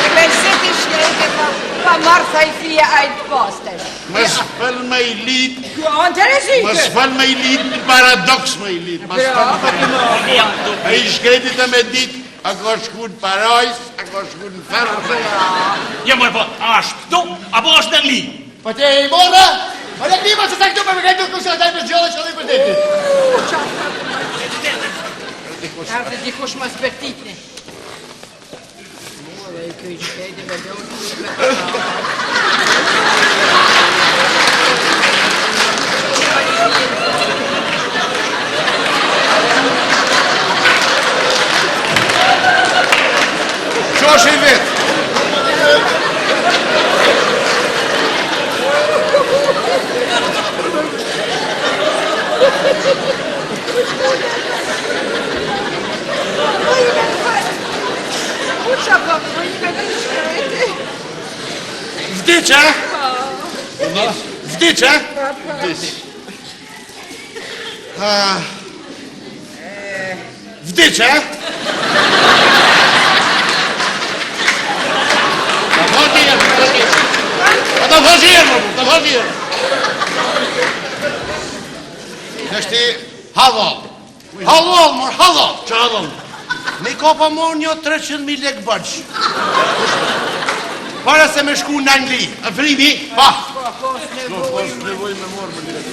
E me si ti shkrete pa, pa marrë thaj fije ajtë të pastër. Mas fal me i lit, Kjo anë të rezike. mas fal me i lit, një paradoks me i lit. Mas fal me i lit. Ja, do. A i shkreti të me dit, a ka shku në parajs, a ka shku në ferë. Ja më po, a është këtu apo është në Angli? Po ti e i morra? Po ne klima se sa këtu për me këtu kush ata për gjallë çfarë për deti. U, qa Erdhi dikush mos përtitni. Mua dhe i kjo i shkreti me doli me Qosh i vetë? U, qa po bëjme të shkreti. Vdiq, a? Vdiq, a? Vdiq. Ah. Vdiq, a? Ta thosh i herë, ta thosh i herë. Ta thosh i herë, ta thosh i herë. Është hallall. Hallall, mor, hallall. Qa hallall? Me ka pa morë një 300.000 lek borxh. Para se me shku në Angli. Afrimi? Pa. Po, po, nevoj me morë më lek.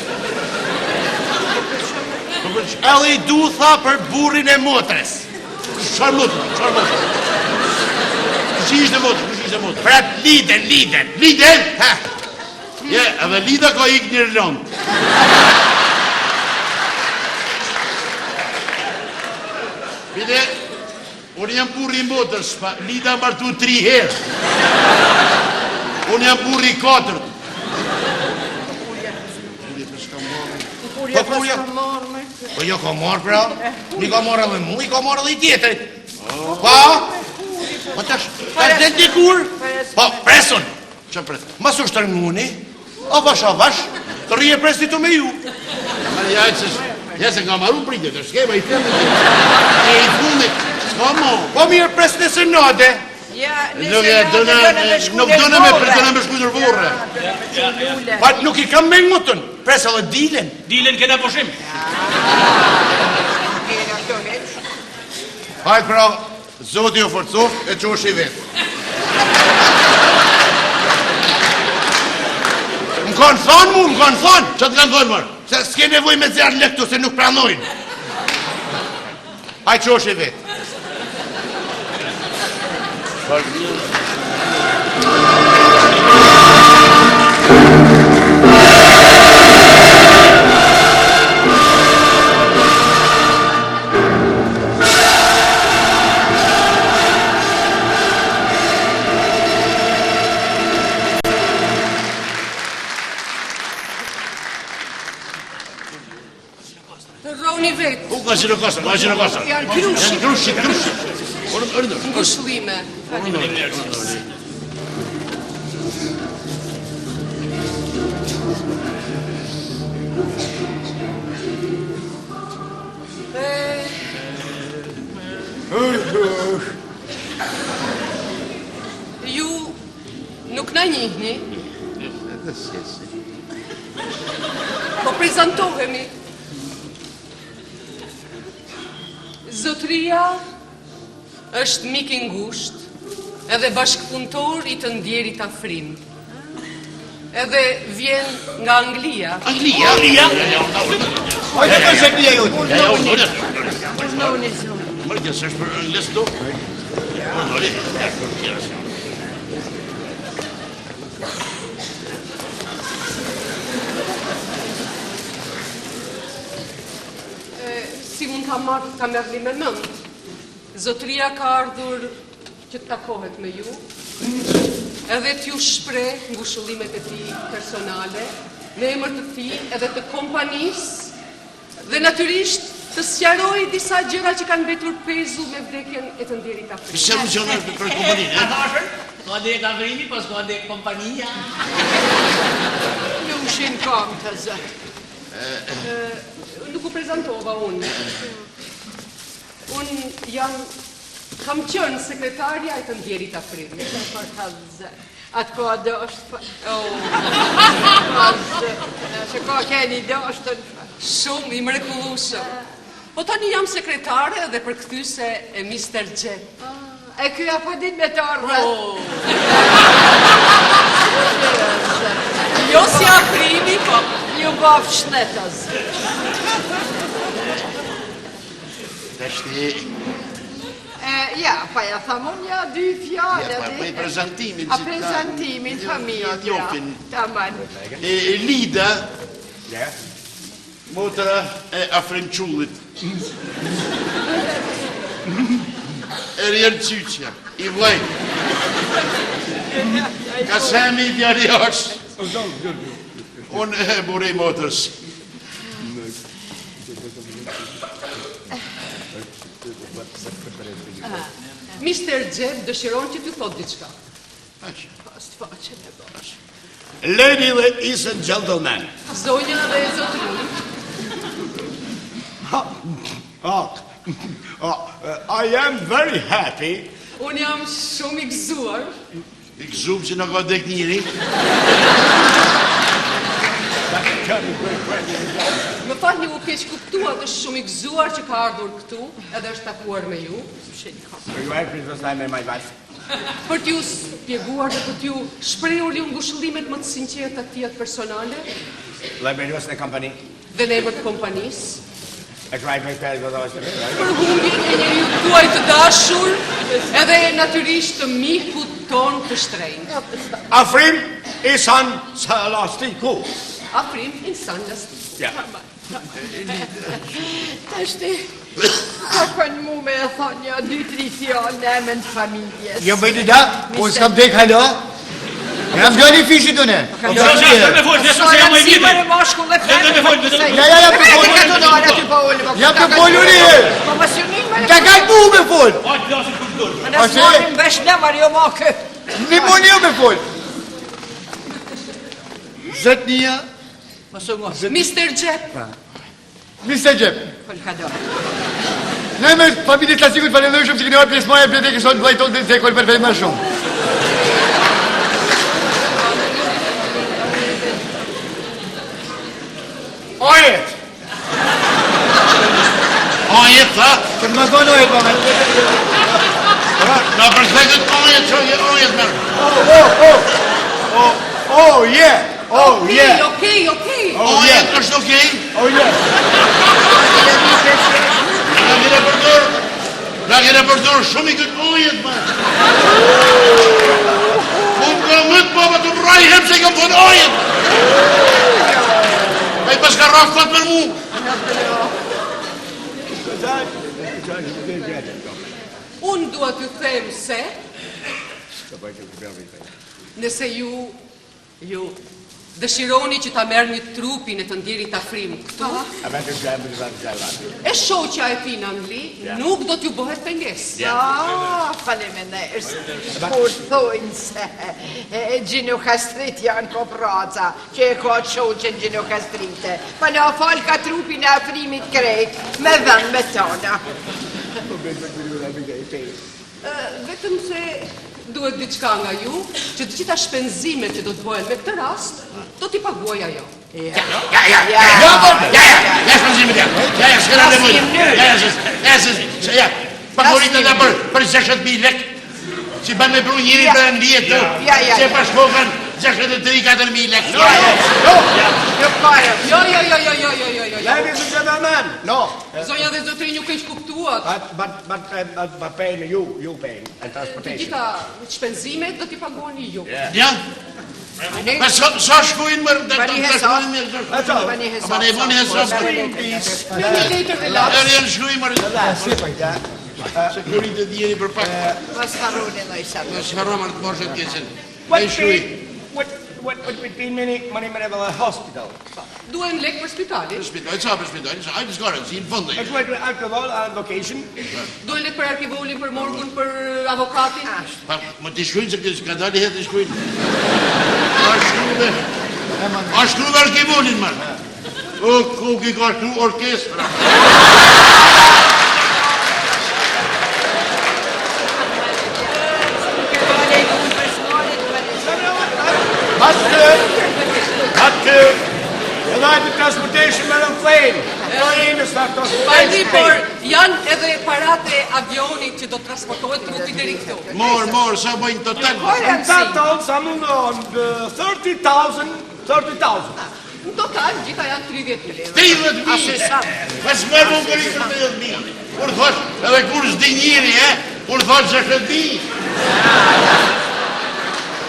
Edhe i du tha për burrin e motres. Çfarë motre? Çfarë motre? Kush ishte motre? Kush ishte motre? Për atë Liden, Liden. Liden? Ha. Je, edhe Lida ka ikë në Irlandë. Bile, unë jam burri i. i motrës, pa Lida martu tri herë. Unë jam burri i katërt. Kurja Po, kurja- pas ka marrë me. Po jo ka marrë pra, mi ka marrë edhe mu, i ka marrë edhe i tjetrit. Po, po tash, tash del dikur. Po, presun. Që pret? Mas u shtrënguni, avash avash, të rrije presi të me ju. Ma ja, që, ja se nga maru pritje, të shkema i fillit. E i fundit, s'ka mo. Po mirë pres nesër nade. Ja, Nuk nëse e nade dëna, dëna me shku nuk në dëna me vorre. dëna me shku në vorre. Ja, dëna me çu lule. Pa nuk i kam me ngutën, pres edhe dilen. Dilen kena pushim. Kena këto hiç. Hajt pra, Zoti u forcoft e qoshi vetë. Më kanë thonë mu, më kanë thonë, Që të kanë thonë, mërë? se s'ke nevojë me zjarë lekë se nuk pranojnë. Hajt qoshi vetë. Rroni vetë. U ka Gjirokastër, ka Gjirokastër. Janë krushi. Janë krushi, krushi. Orë, orë, Ngushëllime. Ju nuk na njihni. Po prezantohemi. Zotria është mik i ngushtë edhe bashkëpunëtor i të ndjerit Afrim. Edhe vjen nga Anglia. Anglia. Anglia. Hajde për Anglia jote. Ja, ja, unë, Urdhnoni zonë. Mërë, kjo s'është për anglisht do? Urdhnoni, ja, për tjera s'jam. Si mund ta marr, ta merrni me mend. Zotria ka ardhur që të takohet me ju, edhe t'ju shpreh ngushëllimet e tij personale, në emër të tij edhe të kompanisë, dhe natyrisht të sqaroj disa gjëra që kanë mbetur pezull me vdekjen e të ndjerit Afrim. Sqaru gjëra për kompaninë, A e? thashën? Ka dek Afrimi, po s'ka dek kompania. Lushin kam të zot. Nuk u prezantova unë. Unë jam kam qenë sekretarja e të ndjerit Afrim. Për kallëzë. Atë ka dosht, po. Oh, Kallëzë. Se ka keni doshtën. shumë i mrekullueshëm. Po tani jam sekretare dhe përkthyse e Mr. Xhep. E ky apo din me të ardhe. Oh. Jo si Afrimi, po Ju baftë shnetës. Tashti, E, ja, pa ja tham unë ja dy fjalë. Ja, pa, di. pa i prezantimin A që ta- prezantimin, Ja, familja. t'jopin. Taman. e, e Lida, Ja. motra e Afrim Qullit. Eriel Qyqja, i vllai. Kasemi djali është. Unë e burri i motrës. Mr. Xhep dëshiron që t'ju thot diçka. Pas të faqen e bash. Ladies and gentlemen. Zonja dhe zotërinj, Oh, oh, I am very happy unë jam shumë i gëzuar I gëzum që në ka dek njeri. Më falni u keq kuptua është shumë i gëzuar që ka ardhur këtu edhe është takuar me ju. my wife. Për t'ju shpjeguar dhe për t'ju shprehur ju ngushëllimet më të sinqerta të tija personale Liberos në company. dhe në emër të kompanisë, E kraj me këtë godosh të për humbjen e njeriu tuaj të dashur, edhe natyrisht të mikut ton të shtrenjtë. Afrim Isan Salastiku. Afrim insan lastik. Ja. Tashti, kërkon mu me e thonë një, dy, tri fjalë në emën të familjes. Jo, bëj Lida, unë s'kam dek hala. Jam djali i fisit unë. Po, jo, jo, jo, me fol, se jam më i vjetër. Më mashkull dhe femër. Me fol, me fol. Ja, ja, ja, me fol. Ja, me fol unë. Po mos ju nin më. Ta ka ku me fol. Po flasim kush do. Ne s'marrim vesh në Mario Makë. Një mund jo me fol. Zotnia. Mos u ngot. Mr. Xhep. Mr. Xhep. Fol ka do. Në emër të familjes Klasikut falenderoj shumë që keni marrë pjesëmarrje në vdekjen sonë vëllait tonë dhe zekol për më shumë. Ojet! Ojet, tha? Për më gonë ojet, pa me. Na përshëndet ojet, që je ojet, mërë. Oh, oh, oh! Oh, oh, yeah! Oh, yeah! Okej, okej. Oh, yeah! Është okej? Oh, yeah! Na kene përdor, na kene përdor shumë i këtë ojet, mërë. Unë ka më të baba të mraj hem se i kam thonë ojet. Ai pas ka rrafë kot për mu. Unë dua t'ju them se nëse ju ju dëshironi që ta merrni trupin e të ndjerit Afrim këtu, e shoqja e tij në Angli nuk do t'ju bëhet pengesë. Ah, faleminderit. Kur thojnë se e Gjinokastrit janë koprraca, që e ka të shoqen Gjinokastrite. Pa na fal ka trupin e Afrimit krejt, me vend me tona. Vetëm se duhet diçka nga ju, që të gjitha shpenzimet që do të bëhen me këtë rast, do t'i paguaj ajo. Ja, ja, ja, ja, ja, ja, ja, shpenzimet ja, ja, ja, s'kena nevojë, ja, ja, ja, ja, ja, pagurit edhe për, për 60.000 lek, si bën me pru njëri për Angli të, se pashkokan 63-4.000 lek. Jo, jo, jo, jo, jo, jo, jo, jo, jo, jo, jo. Ladies and gentlemen, no. Zonja dhe zotërinj ju keq kuptuat. But, but, but, uh, but, but paying you, you paying, and Të transportation. gjitha shpenzimet do t'i paguani ju. Ja? Pa sa, sa shkojnë mërë, të Bani të hesap. shkojnë mirë, sa shkojnë. Bani hesap. Ama ne bani hesap. Me një letër dhe laps. Erë janë shkojnë mërë. Se kurit e dijeni për pak. Mos harroni ndaj sa. Mos harro mërë të moshe të keqen. What E shkruj. be, what, what, what would be many, money, money, the hospital? Duhen lek për spitalin. Për spital, sa për spital, sa hajde s'ka rëndësi, në fund. It's like alcohol and vacation. Duhen lek për arkivolin, për morgun, për avokatin. Pa, më t'i shkruajnë se kjo s'ka dalë herë t'i shkruajnë. A shkruve, a shkruve arkivolin, mërë. O, ku ki ka shkru orkestra. But, uh, but, uh, you like the transportation by the plane. Plane is not Falni, transportation. por janë edhe parat e avionit që do të transportohet trupi deri këtu. Mor, mor, sa bëjnë total. In total, something on uh, 30,000, 30,000. Në total, gjitha janë 30.000. 30.000. Pa s'merr më ngori për 30.000. Kur thosh, edhe kur s'di njeri, e? Kur thosh 60.000.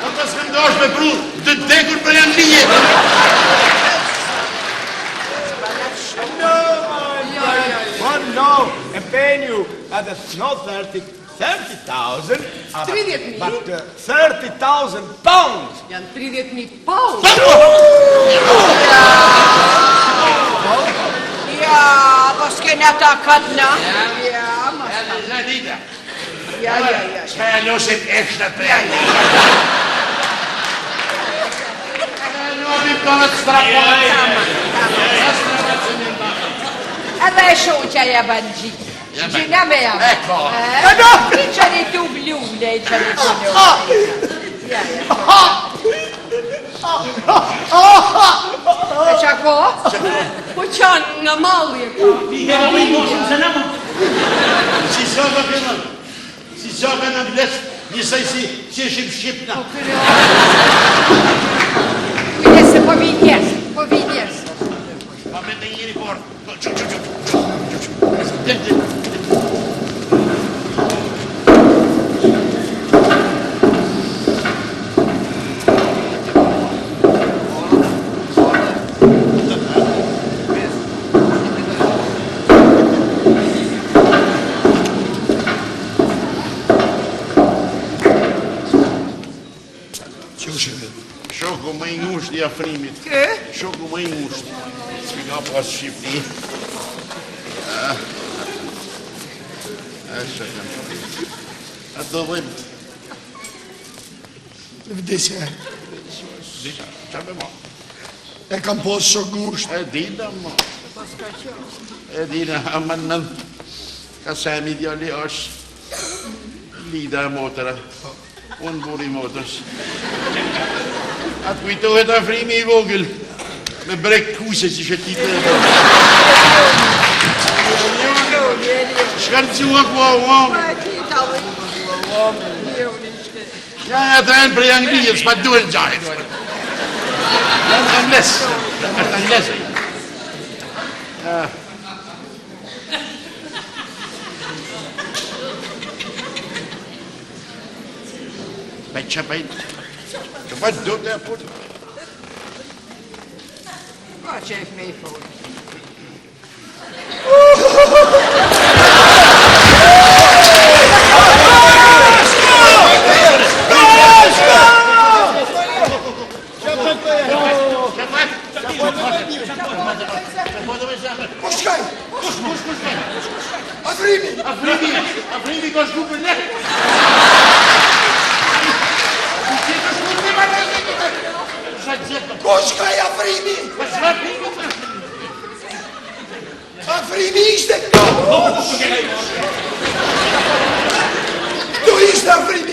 Po të s'kam dash me pru, të vdekur për janë lije. No, my friend. But no, and paying you at the not 30, 30,000. uh, 30.000? But uh, 30,000 pounds. Janë 30.000 pound. Ja, mos kena takat na. Ja, mos. Edhe Zalida. Ja, ja, ja. S'ka ja losim eshtrat për janë. Lobim tonë të strapon. Edhe e shoqja ja ban gji. Ja ban. Gjina me ja. E, ko. E, qani tu blule, qani tu lule. Ja, ja. E qa ko? Po qanë nga malli e ka. Ti e bëj më shumë se na më. Si soka fillon? Si soka në vles, njësoj si si ishim shqip na. Kujdes se po vin njerëz, po vin njerëz. Pa me të njeri por. Çu çu çu. Çu çu. Del del. i Afrimit. Kë? Shoku më i ngushtë. Që ka pas Shqipni. Ah. Ah, që kam shpi. A do dhëmë. Vdisje. Vdisje, që me ma? E kam pas shok ngushtë. E dina, ma. E dina, aman në. Ka semi djali është. Lida e motra. Unë burri i motrës. A të kujtohet Afrimi i vogël? Me brekë kuqe që shëtite e bërë. Shka në qua kua ua? Ja, ja, të enë prej Anglijës, s'pa duhen gjajt. Janë angles, është angles. Ja. Me që bëj? Që bëj do të e punë? Pa qef me i folë. Ku shkaj? Kush, kush, kush shkaj? Afrimi! Afrimi, Afrimi ka shku për lek. Ku shkaj Afrimi? Afrimi ishte këtu! Këtu ishte Afrimi!